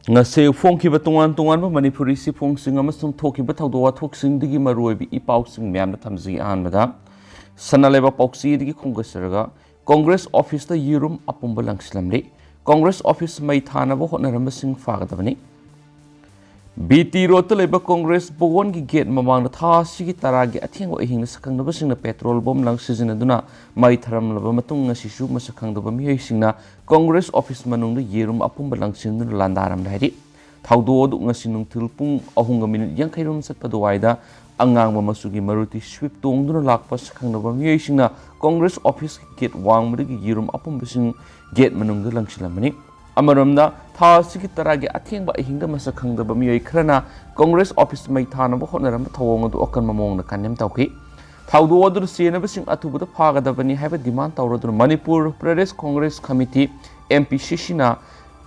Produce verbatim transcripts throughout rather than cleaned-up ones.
ꯉꯁꯤ ꯐꯣꯡꯈꯤꯕ ꯇꯣꯉꯥꯟ ꯇꯣꯉꯥꯟꯕ ꯃꯅꯤꯄꯨꯔꯤ ꯆꯦꯐꯣꯡꯁꯤꯡ ꯑꯃꯁꯨꯡ ꯊꯣꯛꯈꯤꯕ ꯊꯧꯗꯣꯛ ꯋꯥꯊꯣꯛꯁꯤꯡꯗꯒꯤ ꯃꯔꯨꯑꯣꯏꯕ ꯏ ꯄꯥꯎꯁꯤꯡ ꯃꯌꯥꯝꯗ ꯊꯝꯖꯒꯦ꯫ ꯑꯍꯥꯟꯕꯗ, ꯁꯅꯥ ꯂꯩꯕꯥꯛ ꯄꯥꯎꯆꯦꯗꯒꯤ ꯈꯣꯝꯒꯠꯆꯔꯒ, ꯀꯣꯡꯒ꯭ꯔꯦꯁ ꯑꯣꯐꯤꯁꯇ ꯌꯦꯔꯨꯝ ꯑꯄꯨꯝꯕ ꯂꯪꯁꯤꯜꯂꯝꯂꯤ꯫ ꯀꯣꯡꯒ꯭ꯔꯦꯁ ꯑꯣꯐꯤꯁ ꯃꯩ ꯊꯥꯅꯕ ꯍꯣꯠꯅꯔꯝꯕꯁꯤꯡ ꯐꯥꯒꯗꯕꯅꯤ꯫ ꯕꯤ ꯇꯤ ꯔꯣꯗꯇ ꯂꯩꯕ ꯀꯣꯡꯒ꯭ꯔꯦꯁ ꯚꯋꯟꯒꯤ ꯒꯦꯠ ꯃꯃꯥꯡꯗ ꯊꯥ ꯑꯁꯤꯒꯤ ꯇꯔꯥꯒꯤ ꯑꯊꯦꯡꯕ ꯑꯍꯤꯡꯗ ꯁꯛꯈꯪꯅꯕꯁꯤꯡꯅ ꯄꯦꯇ꯭ꯔꯣꯜ ꯕꯣꯝ ꯂꯪ ꯁꯤꯖꯤꯟꯅꯗꯨꯅ ꯃꯩ ꯊꯥꯔꯝꯂꯕ ꯃꯇꯨꯡ, ꯉꯁꯤꯁꯨ ꯃꯁꯛ ꯈꯪꯗꯕ ꯃꯤꯑꯣꯏꯁꯤꯡꯅ ꯀꯣꯡꯒ꯭ꯔꯦꯁ ꯑꯣꯐꯤꯁ ꯃꯅꯨꯡꯗ ꯌꯦꯔꯨꯝ ꯑꯄꯨꯝꯕ ꯂꯪꯁꯤꯟꯗꯨꯅ ꯂꯥꯟꯗꯥꯔꯝꯂꯦ ꯍꯥꯏꯔꯤ꯫ ꯊꯧꯗꯣꯛ ꯑꯗꯨ ꯉꯁꯤ ꯅꯨꯡꯊꯤꯜ ꯄꯨꯡ ꯑꯍꯨꯝꯒ ꯃꯤꯅꯤꯠ ꯌꯥꯡꯈꯩꯔꯣꯝ ꯆꯠꯄ ꯑꯗꯨꯋꯥꯏꯗ ꯑꯉꯥꯡꯕ ꯃꯆꯨꯒꯤ ꯃꯔꯨꯇꯤ ꯁ꯭ꯋꯤꯐ ꯇꯣꯡꯗꯨꯅ ꯂꯥꯛꯄ ꯁꯛꯈꯪꯅꯕ ꯃꯤꯑꯣꯏꯁꯤꯡꯅ ꯀꯣꯡꯒ꯭ꯔꯦꯁ ꯑꯣꯐꯤꯁꯀꯤ ꯒꯦꯠ ꯋꯥꯡꯃꯗꯒꯤ ꯌꯦꯔꯨꯝ ꯑꯄꯨꯝꯕꯁꯤꯡ ꯒꯦꯠ ꯃꯅꯨꯡꯗ ꯂꯪꯁꯤꯜꯂꯝꯕꯅꯤ꯫ ꯑꯃꯔꯣꯝꯗ, ꯊꯥ ꯑꯁꯤꯒꯤ ꯇꯔꯥꯒꯤ ꯑꯊꯦꯡꯕ ꯑꯍꯤꯡꯗ ꯃꯁꯛ ꯈꯪꯗꯕ ꯃꯤꯑꯣꯏ ꯈꯔꯅ ꯀꯣꯡꯒ꯭ꯔꯦꯁ ꯑꯣꯐꯤꯁ ꯃꯩ ꯊꯥꯅꯕ ꯍꯣꯠꯅꯔꯝꯕ ꯊꯧꯑꯣꯡ ꯑꯗꯨ ꯑꯀꯟꯕ ꯃꯑꯣꯡꯗ ꯀꯟꯗꯦꯝ ꯇꯧꯈꯤ꯫ ꯊꯧꯗꯣꯛ ꯑꯗꯨꯗ ꯆꯦꯟꯅꯕꯁꯤꯡ ꯑꯊꯨꯕꯗ ꯐꯥꯒꯗꯕꯅꯤ ꯍꯥꯏꯕ ꯗꯤꯃꯥꯟ ꯇꯧꯔꯗꯨꯅ Manipur Pradesh Congress committee, M P C ꯁꯤꯅ,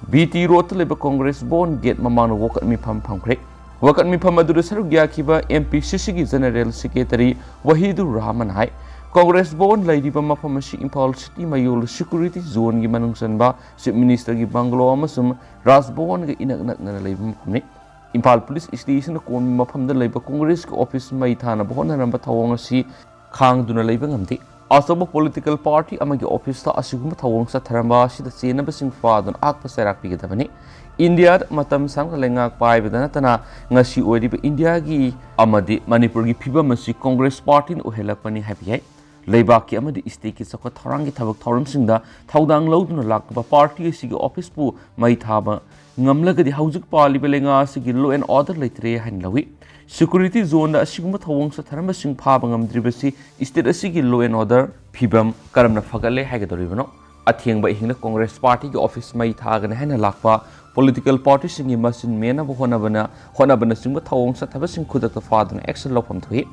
ꯕꯤ ꯇꯤ ꯔꯣꯗꯇ ꯂꯩꯕ ꯀꯣꯡꯒ꯭ꯔꯦꯁ ꯚꯋꯟ ꯒꯦꯠ ꯃꯃꯥꯡꯗ ꯋꯥꯀꯠ ꯃꯤꯐꯝ ꯐꯝꯈ꯭ꯔꯦ꯫ ꯋꯥꯀꯠ ꯃꯤꯐꯝ ꯑꯗꯨꯗ ꯁꯔꯨꯛ ꯌꯥꯈꯤꯕ ꯑꯦꯝ ꯄꯤ ꯁꯤ ꯁꯤꯒꯤ ꯖꯦꯅꯔꯦꯜ ꯁꯦꯀ꯭ꯔꯦꯇꯔꯤ ꯋꯥꯍꯤꯗꯨꯔ ꯔꯍꯃꯟ ꯍꯥꯏ, ꯀꯣꯡꯒ꯭ꯔꯦꯁ ꯚꯋꯟ ꯂꯩꯔꯤꯕ ꯃꯐꯝ ꯑꯁꯤ ꯏꯝꯐꯥꯜ ꯁꯤꯇꯤ ꯃꯌꯣꯜ ꯁꯦꯀ꯭ꯌꯨꯔꯤꯇꯤ ꯖꯣꯟꯒꯤ ꯃꯅꯨꯡ ꯆꯟꯕ ꯆꯤꯐ ꯃꯤꯅꯤꯁꯇꯔꯒꯤ ꯕꯪꯒꯂꯣ ꯑꯃꯁꯨꯡ ꯔꯥꯖ ꯚꯋꯟꯒ ꯏꯅꯛ ꯅꯛꯅꯅ ꯂꯩꯕ ꯃꯐꯝꯅꯤ꯫ ꯏꯝꯐꯥꯜ ꯄꯨꯂꯤꯁ ꯁ꯭ꯇꯦꯁꯟꯅ ꯀꯣꯟꯕ ꯃꯐꯝꯗ ꯂꯩꯕ ꯀꯣꯡꯒ꯭ꯔꯦꯁꯀꯤ ꯑꯣꯐꯤꯁ ꯃꯩ ꯊꯥꯅꯕ ꯍꯣꯠꯅꯔꯝꯕ ꯊꯧꯑꯣꯡ ꯑꯁꯤ ꯈꯥꯡꯗꯨꯅ ꯂꯩꯕ ꯉꯝꯗꯦ꯫ ꯑꯆꯧꯕ ꯄꯣꯂꯤꯇꯤꯀꯦꯜ ꯄꯥꯔꯇꯤ ꯑꯃꯒꯤ ꯑꯣꯐꯤꯁꯇ ꯑꯁꯤꯒꯨꯝꯕ ꯊꯧꯑꯣꯡ ꯆꯠꯊꯔꯝꯕ ꯑꯁꯤꯗ ꯆꯦꯟꯅꯕꯁꯤꯡ ꯐꯥꯗꯨꯅ ꯑꯍꯥꯛꯄ ꯆꯩꯔꯥꯛ ꯄꯤꯒꯗꯕꯅꯤ꯫ ꯏꯟꯗꯤꯌꯥꯗ ꯃꯇꯝ ꯁꯥꯡꯅ ꯂꯩꯉꯥꯛ ꯄꯥꯏꯕꯗ ꯅꯠꯇꯅ ꯉꯁꯤ ꯑꯣꯏꯔꯤꯕ ꯏꯟꯗꯤꯌꯥꯒꯤ ꯑꯃꯗꯤ ꯃꯅꯤꯄꯨꯔꯒꯤ ꯐꯤꯕꯝ ꯑꯁꯤ ꯀꯣꯡꯒ꯭ꯔꯦꯁ ꯄꯥꯔꯇꯤꯅ ꯑꯣꯏꯍꯜꯂꯛꯄꯅꯤ ꯍꯥꯏꯕ ꯌꯥꯏ꯫ ꯂꯩꯕꯥꯛꯀꯤ ꯑꯃꯗꯤ ꯁ꯭ꯇꯦꯠꯀꯤ ꯆꯥꯎꯈꯠ ꯊꯧꯔꯥꯡꯒꯤ ꯊꯕꯛ ꯊꯧꯔꯝꯁꯤꯡꯗ ꯊꯧꯗꯥꯡ ꯂꯧꯗꯨꯅ ꯂꯥꯛꯂꯤꯕ ꯄꯥꯔꯇꯤ ꯑꯁꯤꯒꯤ ꯑꯣꯐꯤꯁꯄꯨ ꯃꯩ ꯊꯥꯕ ꯉꯝꯂꯒꯗꯤ ꯍꯧꯖꯤꯛ ꯄꯥꯜꯂꯤꯕ ꯂꯩꯉꯥꯛ ꯑꯁꯤꯒꯤ law and order ꯂꯩꯇ꯭ꯔꯦ ꯍꯥꯏꯅ ꯂꯧꯏ꯫ ꯁꯦꯀ꯭ꯌꯨꯔꯤꯇꯤ ꯖꯣꯟꯗ ꯑꯁꯤꯒꯨꯝꯕ ꯊꯧꯑꯣꯡ ꯆꯠꯊꯔꯝꯕꯁꯤꯡ ꯐꯥꯕ ꯉꯝꯗ꯭ꯔꯤꯕꯁꯤ ꯁ꯭ꯇꯦꯠ ꯑꯁꯤꯒꯤ law and order ꯐꯤꯕꯝ ꯀꯔꯝꯅ ꯐꯒꯠꯂꯦ ꯍꯥꯏꯒꯗꯧꯔꯤꯕꯅꯣ? ꯑꯊꯦꯡꯕ ꯑꯍꯤꯡꯗ ꯀꯣꯡꯒ꯭ꯔꯦꯁ ꯄꯥꯔꯇꯤꯒꯤ ꯑꯣꯐꯤꯁ ꯃꯩ ꯊꯥꯒꯅꯤ ꯍꯥꯏꯅ ꯂꯥꯛꯄ ꯄꯣꯂꯤꯇꯤꯀꯦꯜ ꯄꯥꯔꯇꯤꯁꯤꯡꯒꯤ ꯃꯆꯤꯟ ꯃꯦꯟꯅꯕ ꯍꯣꯠꯅꯕꯅ, ꯍꯣꯠꯅꯕꯅꯆꯤꯡꯕ ꯊꯧꯑꯣꯡ ꯆꯠꯊꯕꯁꯤꯡ ꯈꯨꯗꯛꯇ ꯐꯥꯗꯨꯅ ꯑꯦꯛꯁꯟ ꯂꯧꯐꯝ ꯊꯣꯛꯏ꯫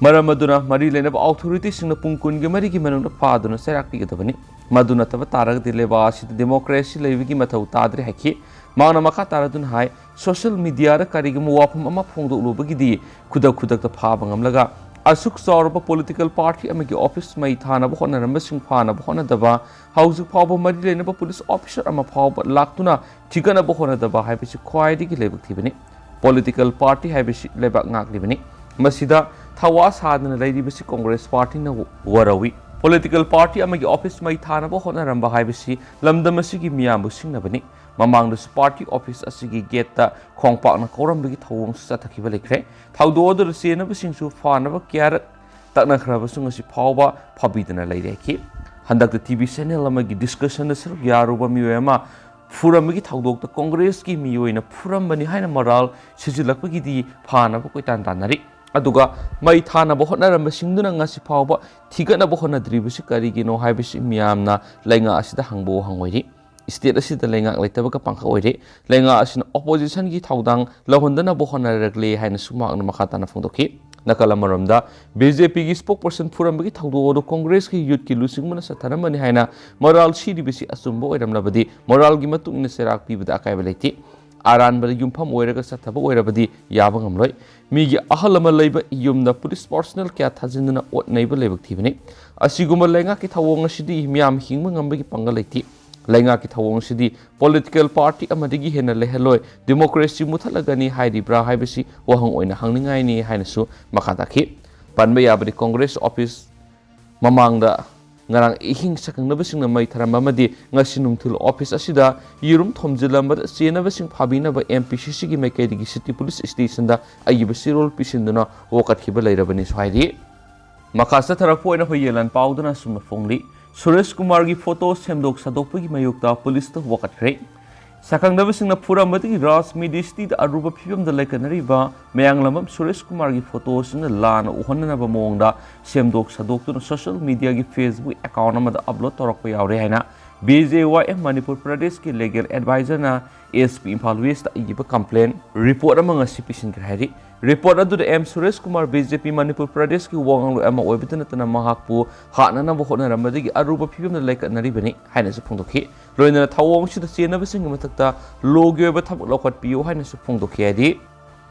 ꯃꯔꯝ ꯑꯗꯨꯅ ꯃꯔꯤ ꯂꯩꯅꯕ ꯑꯣꯊꯣꯔꯤꯇꯤꯁꯤꯡꯅ ꯄꯨꯡ ꯀꯨꯟꯒꯤ ꯃꯔꯤꯒꯤ ꯃꯅꯨꯡꯗ ꯐꯥꯗꯨꯅ ꯆꯩꯔꯥꯛ ꯄꯤꯒꯗꯕꯅꯤ꯫ ꯃꯗꯨ ꯅꯠꯇꯕ ꯇꯥꯔꯒꯗꯤ ꯂꯩꯕꯥꯛ ꯑꯁꯤꯗ ꯗꯦꯃꯣꯀ꯭ꯔꯦꯁꯤ ꯂꯩꯕꯒꯤ ꯃꯊꯧ ꯇꯥꯗ꯭ꯔꯦ ꯍꯥꯏꯈꯤ꯫ ꯃꯍꯥꯛꯅ ꯃꯈꯥ ꯇꯥꯔꯗꯨꯅ ꯍꯥꯏ, ꯁꯣꯁꯤꯌꯦꯜ ꯃꯤꯗꯤꯌꯥꯗ ꯀꯔꯤꯒꯨꯝꯕ ꯋꯥꯐꯝ ꯑꯃ ꯐꯣꯡꯗꯣꯛꯂꯨꯕꯒꯤꯗꯤ ꯈꯨꯗꯛ ꯈꯨꯗꯛꯇ ꯐꯥꯕ ꯉꯝꯂꯒ ꯑꯁꯨꯛ ꯆꯥꯎꯔꯕ ꯄꯣꯂꯤꯇꯤꯀꯦꯜ ꯄꯥꯔꯇꯤ ꯑꯃꯒꯤ ꯑꯣꯐꯤꯁ ꯃꯩ ꯊꯥꯅꯕ ꯍꯣꯠꯅꯔꯝꯕꯁꯤꯡ ꯐꯥꯅꯕ ꯍꯣꯠꯅꯗꯕ, ꯍꯧꯖꯤꯛ ꯐꯥꯎꯕ ꯃꯔꯤ ꯂꯩꯅꯕ ꯄꯨꯂꯤꯁ ꯑꯣꯐꯤꯁꯔ ꯑꯃ ꯐꯥꯎꯕ ꯂꯥꯛꯇꯨꯅ ꯊꯤꯒꯠꯅꯕ ꯍꯣꯠꯅꯗꯕ ꯍꯥꯏꯕꯁꯤ ꯈ꯭ꯋꯥꯏꯗꯒꯤ ꯂꯥꯏꯕꯛ ꯊꯤꯕꯅꯤ꯫ ꯄꯣꯂꯤꯇꯤꯀꯦꯜ ꯄꯥꯔꯇꯤ ꯍꯥꯏꯕꯁꯤ ꯂꯩꯕꯥꯛ ꯉꯥꯛꯂꯤꯕꯅꯤ꯫ ꯃꯁꯤꯗ ꯊꯋꯥ ꯁꯥꯗꯅ ꯂꯩꯔꯤꯕꯁꯤ ꯀꯣꯡꯒ꯭ꯔꯦꯁ ꯄꯥꯔꯇꯤꯅ ꯋꯥꯔꯧꯏ꯫ ꯄꯣꯂꯤꯇꯤꯀꯦꯜ ꯄꯥꯔꯇꯤ ꯑꯃꯒꯤ ꯑꯣꯐꯤꯁ ꯃꯩ ꯊꯥꯅꯕ ꯍꯣꯠꯅꯔꯝꯕ ꯍꯥꯏꯕꯁꯤ ꯂꯝꯗꯝ ꯑꯁꯤꯒꯤ ꯃꯤꯌꯥꯝꯕꯨ ꯁꯤꯡꯅꯕꯅꯤ꯫ ꯃꯃꯥꯡꯗꯁꯨ ꯄꯥꯔꯇꯤ ꯑꯣꯐꯤꯁ ꯑꯁꯤꯒꯤ ꯒꯦꯠꯇ ꯈꯣꯡꯄꯥꯛꯅ ꯀꯥꯎꯔꯝꯕꯒꯤ ꯊꯧꯑꯣꯡꯁꯨ ꯆꯠꯊꯈꯤꯕ ꯂꯩꯈ꯭ꯔꯦ꯫ ꯊꯧꯗꯣꯛ ꯑꯗꯨꯗ ꯆꯦꯟꯅꯕꯁꯤꯡꯁꯨ ꯐꯥꯅꯕ ꯀꯌꯥꯔꯛ ꯇꯛꯅꯈ꯭ꯔꯕꯁꯨ ꯉꯁꯤ ꯐꯥꯎꯕ ꯐꯥꯕꯤꯗꯅ ꯂꯩꯔꯦ ꯍꯥꯏꯈꯤ꯫ ꯍꯟꯗꯛꯇ ꯇꯤ ꯚꯤ ꯆꯦꯅꯦꯜ ꯑꯃꯒꯤ ꯗꯤꯁꯀꯁꯟꯗ ꯁꯔꯨꯛ ꯌꯥꯔꯨꯕ ꯃꯤꯑꯣꯏ ꯑꯃ ꯐꯨꯔꯝꯕꯒꯤ ꯊꯧꯗꯣꯛꯇ ꯀꯣꯡꯒ꯭ꯔꯦꯁꯀꯤ ꯃꯤꯑꯣꯏꯅ ꯐꯨꯔꯝꯕꯅꯤ ꯍꯥꯏꯅ ꯃꯔꯥꯜ ꯁꯤꯖꯤꯜꯂꯛꯄꯒꯤꯗꯤ ꯐꯥꯅꯕ ꯀꯣꯏꯇꯥꯟ ꯇꯥꯟꯅꯔꯤ꯫ ꯑꯗꯨꯒ ꯃꯩ ꯊꯥꯅꯕ ꯍꯣꯠꯅꯔꯝꯕꯁꯤꯡꯗꯨꯅ ꯉꯁꯤ ꯐꯥꯎꯕ ꯊꯤꯒꯠꯅꯕ ꯍꯣꯠꯅꯗ꯭ꯔꯤꯕꯁꯤ ꯀꯔꯤꯒꯤꯅꯣ ꯍꯥꯏꯕꯁꯤ ꯃꯤꯌꯥꯝꯅ ꯂꯩꯉꯥꯛ ꯑꯁꯤꯗ ꯍꯪꯕ ꯋꯥꯍꯪ ꯑꯣꯏꯔꯤ꯫ ꯁ꯭ꯇꯦꯠ ꯑꯁꯤꯗ ꯂꯩꯉꯥꯛ ꯂꯩꯇꯕꯒ ꯄꯥꯡꯈꯛ ꯑꯣꯏꯔꯦ꯫ ꯂꯩꯉꯥꯛ ꯑꯁꯤꯅ ꯑꯣꯄꯣꯖꯤꯁꯟꯒꯤ ꯊꯧꯗꯥꯡ ꯂꯧꯍꯟꯗꯅꯕ ꯍꯣꯠꯅꯔꯛꯂꯦ ꯍꯥꯏꯅꯁꯨ ꯃꯍꯥꯛꯅ ꯃꯈꯥ ꯇꯥꯅ ꯐꯣꯡꯗꯣꯛꯈꯤ꯫ ꯅꯥꯀꯜ ꯑꯃꯔꯣꯝꯗ, ꯕꯤ ꯖꯦ ꯄꯤꯒꯤ ꯁ꯭ꯄꯣꯛꯄꯔꯁꯟ ꯐꯨꯔꯝꯕꯒꯤ ꯊꯧꯗꯣꯛ ꯑꯗꯨ ꯀꯣꯡꯒ꯭ꯔꯦꯁꯀꯤ ꯌꯨꯠꯀꯤ ꯂꯨꯆꯤꯡꯕꯅ ꯆꯠꯊꯔꯝꯕꯅꯤ ꯍꯥꯏꯅ ꯃꯔꯥꯜ ꯁꯤꯔꯤꯕꯁꯤ ꯑꯆꯨꯝꯕ ꯑꯣꯏꯔꯝꯂꯕꯗꯤ ꯃꯣꯔꯥꯜꯒꯤ ꯃꯇꯨꯡ ꯏꯟꯅ ꯆꯩꯔꯥꯛ ꯄꯤꯕꯗ ꯑꯀꯥꯏꯕ ꯂꯩꯇꯦ꯫ ꯑꯔꯥꯟꯕꯗ ꯌꯨꯝꯐꯝ ꯑꯣꯏꯔꯒ ꯆꯠꯊꯕ ꯑꯣꯏꯔꯕꯗꯤ ꯌꯥꯕ ꯉꯝꯂꯣꯏ꯫ ꯃꯤꯒꯤ ꯑꯍꯜ ꯑꯃ ꯂꯩꯕ ꯌꯨꯝꯗ ꯄꯨꯂꯤꯁ ꯄꯥꯔꯁꯣꯅꯦꯜ ꯀꯌꯥ ꯊꯥꯖꯤꯟꯗꯨꯅ ꯑꯣꯠ ꯅꯩꯕ ꯂꯥꯏꯕꯛ ꯊꯤꯕꯅꯤ꯫ ꯑꯁꯤꯒꯨꯝꯕ ꯂꯩꯉꯥꯛꯀꯤ ꯊꯧꯑꯣꯡ ꯑꯁꯤꯗꯤ ꯃꯤꯌꯥꯝ ꯍꯤꯡꯕ ꯉꯝꯕꯒꯤ ꯄꯥꯡꯒꯜ ꯂꯩꯇꯦ꯫ ꯂꯩꯉꯥꯛꯀꯤ ꯊꯧꯑꯣꯡꯁꯤꯗꯤ ꯄꯣꯂꯤꯇꯤꯀꯦꯜ ꯄꯥꯔꯇꯤ ꯑꯃꯗꯒꯤ ꯍꯦꯟꯅ ꯂꯩꯍꯜꯂꯣꯏ, ꯗꯤꯃꯣꯀ꯭ꯔꯦꯁꯤ ꯃꯨꯊꯠꯂꯒꯅꯤ ꯍꯥꯏꯔꯤꯕ꯭ꯔꯥ ꯍꯥꯏꯕꯁꯤ ꯋꯥꯍꯪ ꯑꯣꯏꯅ ꯍꯪꯅꯤꯡꯉꯥꯏꯅꯤ ꯍꯥꯏꯅꯁꯨ ꯃꯈꯥ ꯇꯥꯈꯤ꯫ ꯄꯟꯕ ꯌꯥꯕꯗꯤ ꯀꯣꯡꯒ꯭ꯔꯦꯁ ꯑꯣꯐꯤꯁ ꯃꯃꯥꯡꯗ ꯉꯔꯥꯡ ꯑꯍꯤꯡ ꯁꯛꯈꯪꯅꯕꯁꯤꯡꯅ ꯃꯩ ꯊꯥꯔꯝꯕ ꯑꯃꯗꯤ ꯉꯁꯤ ꯅꯨꯡꯊꯤꯜ ꯑꯣꯐꯤꯁ ꯑꯁꯤꯗ ꯌꯦꯔꯨꯝ ꯊꯣꯝꯖꯤꯜꯂꯝꯕꯗ ꯆꯦꯟꯅꯕꯁꯤꯡ ꯐꯥꯕꯤꯅꯕ ꯑꯦꯝ ꯄꯤ ꯁꯤ ꯁꯤꯒꯤ ꯃꯥꯏꯀꯩꯗꯒꯤ ꯁꯤꯇꯤ ꯄꯨꯂꯤꯁ ꯁ꯭ꯇꯦꯁꯟꯗ ꯑꯏꯕ ꯆꯦꯔꯣꯜ ꯄꯤꯁꯤꯟꯗꯨꯅ ꯋꯥꯀꯠꯈꯤꯕ ꯂꯩꯔꯕꯅꯤꯁꯨ ꯍꯥꯏꯔꯤ꯫ ꯃꯈꯥ ꯆꯠꯊꯔꯛꯄ ꯑꯣꯏꯅ ꯍꯨꯏꯌꯦꯟꯂꯥꯟ ꯄꯥꯎꯗꯅ ꯑꯁꯨꯝꯅ ꯐꯣꯡꯂꯤ꯫ ꯁꯨꯔꯦꯁ ꯀꯨꯃꯥꯔꯒꯤ ꯐꯣꯇꯣ ꯁꯦꯝꯗꯣꯛ ꯁꯥꯗꯣꯛꯄꯒꯤ ꯃꯥꯌꯣꯛꯇ ꯄꯨꯂꯤꯁꯇ ꯋꯥꯀꯠꯈ꯭ꯔꯦ꯫ ꯁꯛꯈꯪꯅꯕꯁꯤꯡꯅ ꯐꯨꯔꯝꯕꯗꯒꯤ ꯔꯥꯖ ꯃꯤꯗꯤꯌꯥ ꯁꯤꯇꯤꯗ ꯑꯔꯨꯕ ꯐꯤꯕꯝꯗ ꯂꯩꯈꯠꯅꯔꯤꯕ ꯃꯌꯥꯡꯂꯝꯕꯝ ꯁꯨꯔꯦꯁ ꯀꯨꯃꯥꯔꯒꯤ ꯐꯣꯇꯣꯁꯤꯡꯅ ꯂꯥꯟꯅ ꯎꯍꯟꯅꯅꯕ ꯃꯑꯣꯡꯗ ꯁꯦꯝꯗꯣꯛ ꯁꯥꯗꯣꯛꯇꯨꯅ ꯁꯣꯁꯤꯌꯦꯜ ꯃꯤꯗꯤꯌꯥꯒꯤ ꯐꯦꯁꯕꯨꯛ ꯑꯦꯀꯥꯎꯟ ꯑꯃꯗ ꯑꯞꯂꯣꯗ ꯇꯧꯔꯛꯄ ꯌꯥꯎꯔꯦ ꯍꯥꯏꯅ B J Y M Manipur ꯄ꯭ꯔꯗꯦꯁꯀꯤ ꯂꯤꯒꯦꯜ ꯑꯦꯗꯚꯥꯏꯖꯔꯅ ꯑꯦꯁ ꯄꯤ ꯏꯝꯐꯥꯜ ꯋꯦꯁꯇ ꯏꯕ ꯀꯝꯄ꯭ꯂꯦꯟ ꯔꯤꯄꯣꯔꯠ ꯑꯃ ꯉꯁꯤ ꯄꯤꯁꯤꯟꯈ꯭ꯔꯦ ꯍꯥꯏꯔꯤ꯫ ꯔꯤꯄꯣꯔꯠ ꯑꯗꯨꯗ M Suresh Kumar B J P Manipur ꯄ꯭ꯔꯗꯦꯁꯀꯤ ꯋꯥ ꯉꯥꯡꯂꯣꯏ ꯑꯃ ꯑꯣꯏꯕꯇ ꯅꯠꯇꯅ ꯃꯍꯥꯛꯄꯨ ꯍꯥꯠꯅꯅꯕ ꯍꯣꯠꯅꯔꯝꯕꯗꯒꯤ ꯑꯔꯨꯕ ꯐꯤꯕꯝꯗ ꯂꯩꯈꯠꯅꯔꯤꯕꯅꯤ ꯍꯥꯏꯅꯁꯨ ꯐꯣꯡꯗꯣꯛꯈꯤ꯫ ꯂꯣꯏꯅꯅ ꯊꯧꯑꯣꯡꯁꯤꯗ ꯆꯦꯟꯅꯕꯁꯤꯡꯒꯤ ꯃꯊꯛꯇ ꯂꯣꯒꯤ ꯑꯣꯏꯕ ꯊꯕꯛ ꯂꯧꯈꯠꯄꯤꯌꯨ ꯍꯥꯏꯅꯁꯨ ꯐꯣꯡꯗꯣꯛꯈꯤ ꯍꯥꯏꯔꯤ꯫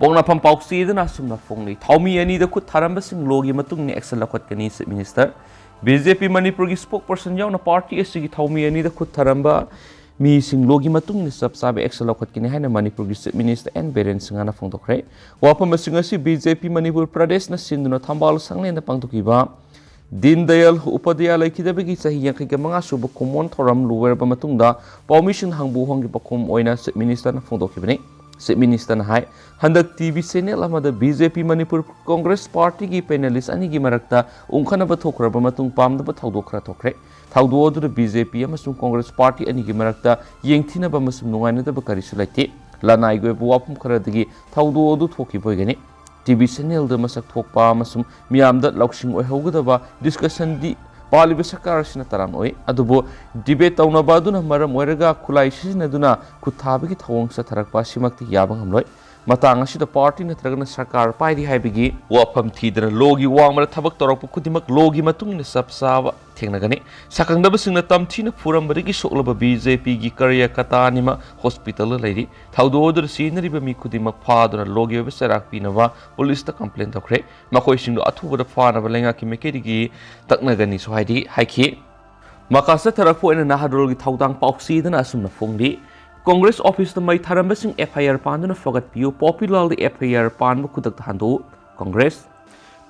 ꯄꯣꯛꯅꯐꯝ ꯄꯥꯎꯆꯦꯗꯅ ꯑꯁꯨꯝꯅ ꯐꯣꯡꯂꯤ꯫ ꯊꯧꯃꯤ ꯑꯅꯤꯗ ꯈꯨꯠ ꯊꯥꯔꯝꯕꯁꯤꯡ ꯂꯣꯒꯤ ꯃꯇꯨꯡ ꯏꯟꯅ action ꯂꯧꯈꯠꯀꯅꯤ Chief Minister꯫ BJP ꯃꯅꯤꯄꯨꯔꯒꯤ spokesperson ꯌꯥꯎꯅ party ꯑꯁꯤꯒꯤ ꯊꯧꯃꯤ ꯑꯅꯤꯗ ꯈꯨꯠ ꯊꯥꯔꯝꯕ ꯃꯤꯁꯤꯡ ꯂꯣꯒꯤ ꯃꯇꯨꯡ ꯏꯟꯅ ꯆꯞ ꯆꯥꯕ action ꯂꯧꯈꯠꯀꯅꯤ ꯍꯥꯏꯅ ꯃꯅꯤꯄꯨꯔꯒꯤ Chief Minister N ꯕꯤꯔꯦꯟ ꯁꯤꯡꯍꯅ ꯐꯣꯡꯗꯣꯛꯈ꯭ꯔꯦ꯫ ꯋꯥꯐꯝ ꯑꯁꯤꯡ ꯑꯁꯤ BJP ꯃꯅꯤꯄꯨꯔ ꯄ꯭ꯔꯗꯦꯁꯅ ꯁꯤꯟꯗꯨꯅ ꯊꯝꯕꯥꯜ ꯁꯪꯂꯦꯟꯗ ꯄꯥꯡꯊꯣꯛꯈꯤꯕ ꯗꯤꯟ ꯗꯌꯥꯜ ꯎꯄꯥꯙ꯭ꯌꯥ ꯂꯩꯈꯤꯗꯕꯒꯤ ꯆꯍꯤ ꯌꯥꯡꯈꯩꯒ ꯃꯉꯥ ꯁꯨꯕ ꯀꯨꯝꯑꯣꯟ ꯊꯧꯔꯝ ꯂꯣꯏꯔꯕ ꯃꯇꯨꯡꯗ ꯄꯥꯎꯃꯤꯁꯤꯡ ꯍꯪꯕꯨ ꯍꯪꯒꯤ ꯄꯥꯎꯈꯨꯝ ꯑꯣꯏꯅ Chief Ministerꯅ ꯐꯣꯡꯗꯣꯛꯈꯤꯕꯅꯤ꯫ Chief Ministerꯅ ꯍꯥꯏ, ꯍꯟꯗꯛ TV channel ꯑꯃꯗ BJP ꯃꯅꯤꯄꯨꯔ Congress partyꯒꯤ panelist ꯑꯅꯤꯒꯤ ꯃꯔꯛꯇ ꯎꯪꯈꯠꯅꯕ ꯊꯣꯛꯈ꯭ꯔꯕ ꯃꯇꯨꯡ ꯄꯥꯝꯗꯕ ꯊꯧꯗꯣꯛ ꯈꯔ ꯊꯣꯛꯈ꯭ꯔꯦ꯫ ꯊꯧꯗꯣꯛ ꯑꯗꯨꯗ BJP ꯑꯃꯁꯨꯡ Congress party ꯑꯅꯤꯒꯤ ꯃꯔꯛꯇ ꯌꯦꯡꯊꯤꯅꯕ ꯑꯃꯁꯨꯡ ꯅꯨꯡꯉꯥꯏꯅꯗꯕ ꯀꯔꯤꯁꯨ ꯂꯩꯇꯦ꯫ ꯂꯅꯥꯏꯒꯤ ꯑꯣꯏꯕ ꯋꯥꯐꯝ ꯈꯔꯗꯒꯤ ꯊꯧꯗꯣꯛ ꯑꯗꯨ ꯊꯣꯛꯈꯤꯕ ꯑꯣꯏꯒꯅꯤ꯫ TV channelꯗ ꯃꯁꯛ ꯊꯣꯛꯄ ꯑꯃꯁꯨꯡ ꯃꯤꯌꯥꯝꯗ ꯂꯧꯁꯤꯡ ꯑꯣꯏꯍꯧꯒꯗꯕ discussionꯗꯤ ꯄꯥꯜꯂꯤꯕ ꯁꯔꯀꯥꯔ ꯑꯁꯤꯅ ꯇꯔꯥꯝꯅ ꯑꯣꯏ꯫ ꯑꯗꯨꯕꯨ debate ꯇꯧꯅꯕ ꯑꯗꯨꯅ ꯃꯔꯝ ꯑꯣꯏꯔꯒ ꯈꯨꯠꯂꯥꯏ ꯁꯤꯖꯤꯟꯅꯗꯨꯅ ꯈꯨꯠ ꯊꯥꯕꯒꯤ ꯊꯧꯑꯣꯡ ꯆꯠꯊꯔꯛꯄ ꯑꯁꯤꯃꯛꯇꯤ ꯌꯥꯕ ꯉꯝꯂꯣꯏ꯫ ꯃꯇꯥꯡ ꯑꯁꯤꯗ party ꯅꯠꯇ꯭ꯔꯒꯅ ꯁꯔꯀꯥꯔ ꯄꯥꯏꯔꯤ ꯍꯥꯏꯕꯒꯤ ꯋꯥꯐꯝ ꯊꯤꯗꯅ ꯂꯣꯒꯤ ꯋꯥꯡꯃꯗ ꯊꯕꯛ ꯇꯧꯔꯛꯄ ꯈꯨꯗꯤꯡꯃꯛ ꯂꯣꯒꯤ ꯃꯇꯨꯡ ꯏꯟꯅ ꯆꯞ ꯆꯥꯕ ꯊꯦꯡꯅꯒꯅꯤ꯫ ꯁꯛꯈꯪꯗꯕꯁꯤꯡꯅ ꯇꯝꯊꯤꯅ ꯐꯨꯔꯝꯕꯗꯒꯤ ꯁꯣꯛꯂꯕ BJPꯒꯤ ꯀꯥꯔꯌꯀꯔꯇꯥ ꯑꯅꯤꯃꯛ hospitalꯗ ꯂꯩꯔꯤ꯫ ꯊꯧꯗꯣꯛ ꯑꯗꯨꯗ ꯁꯤꯖꯤꯟꯅꯔꯤꯕ ꯃꯤ ꯈꯨꯗꯤꯡꯃꯛ ꯐꯥꯗꯨꯅ ꯂꯣꯒꯤ ꯑꯣꯏꯕ ꯆꯩꯔꯥꯛ ꯄꯤꯅꯕ policeꯇ complain ꯇꯧꯈ꯭ꯔꯦ꯫ ꯃꯈꯣꯏꯁꯤꯡꯗꯨ ꯑꯊꯨꯕꯗ ꯐꯥꯅꯕ ꯂꯩꯉꯥꯛꯀꯤ ꯃꯥꯏꯀꯩꯗꯒꯤ ꯇꯛꯅꯒꯅꯤꯁꯨ ꯍꯥꯏꯔꯤ ꯍꯥꯏꯈꯤ꯫ ꯃꯈꯥ ꯆꯠꯊꯔꯛꯄ ꯑꯣꯏꯅ ꯅꯍꯥꯔꯣꯜꯒꯤ ꯊꯧꯗꯥꯡ ꯄꯥꯎꯆꯦꯗꯅ ꯑꯁꯨꯝꯅ ꯐꯣꯡꯂꯤ꯫ Congress officeꯇ ꯃꯩ ꯊꯥꯔꯝꯕꯁꯤꯡ FIR ꯄꯥꯟꯗꯨꯅ ꯐꯒꯠꯄꯤꯌꯨ꯫ ꯄꯣꯄꯤꯂꯥꯜꯗ FIR ꯄꯥꯟꯕ ꯈꯨꯗꯛꯇ ꯍꯟꯗꯣꯛꯎ꯫ Congress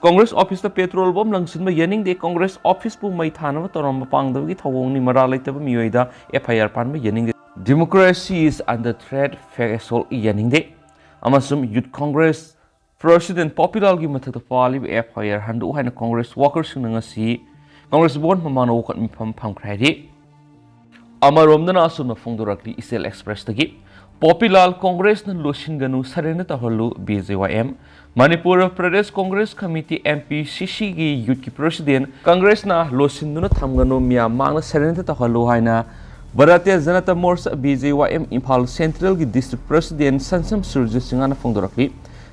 Congress officeꯇ petrol bomb ꯂꯪꯁꯤꯟꯕ ꯌꯥꯅꯤꯡꯗꯦ꯫ Congress officeꯄꯨ ꯃꯩ ꯊꯥꯅꯕ ꯇꯧꯔꯝꯕ ꯄꯥꯡꯗꯕꯒꯤ ꯊꯧꯑꯣꯡꯅꯤ꯫ ꯃꯔꯥꯜ ꯂꯩꯇꯕ ꯃꯤꯑꯣꯏꯗ FIR ꯄꯥꯟꯕ ꯌꯥꯅꯤꯡꯗꯦ꯫ Democracy is under threat, fake assault ꯌꯥꯅꯤꯡꯗꯦ꯫ ꯑꯃꯁꯨꯡ Youth Congress President ꯄꯣꯄꯤꯂꯥꯜꯒꯤ ꯃꯊꯛꯇ ꯄꯥꯜꯂꯤꯕ FIR ꯍꯟꯗꯣꯛꯎ ꯍꯥꯏꯅ Congress workerꯁꯤꯡꯅ ꯉꯁꯤ Congress Bhavan ꯃꯃꯥꯡꯗ ꯋꯥꯀꯠ ꯃꯤꯐꯝ ꯐꯝꯈ꯭ꯔꯦ ꯍꯥꯏꯔꯤ꯫ ꯑꯃꯔꯣꯝꯗꯅ ꯑꯁꯨꯝꯅ ꯐꯣꯡꯗꯣꯔꯛꯂꯤ ꯏꯆꯦꯜ Expressꯇꯒꯤ, ꯄꯣꯄꯤꯂꯥꯜ Congressꯅ ꯂꯣꯠꯁꯤꯟꯒꯅꯨ, surrender ꯇꯧꯍꯜꯂꯨ BJYM꯫ Manipur Pradesh Congress Committee MPCCꯒꯤ youthꯀꯤ president, Congressꯅ ꯂꯣꯠꯁꯤꯟꯗꯨꯅ ꯊꯝꯒꯅꯨ, ꯃꯤꯌꯥꯝ ꯃꯥꯡꯗ surrender ꯇꯧꯍꯜꯂꯨ ꯍꯥꯏꯅ Bharatiya Janata ꯃꯣꯔꯆꯥ BJYM Imphal Centralꯒꯤ district president ꯁꯟꯁꯝ ꯁꯨꯔꯖ ꯁꯤꯡꯍꯅ ꯐꯣꯡꯗꯣꯔꯛꯂꯤ꯫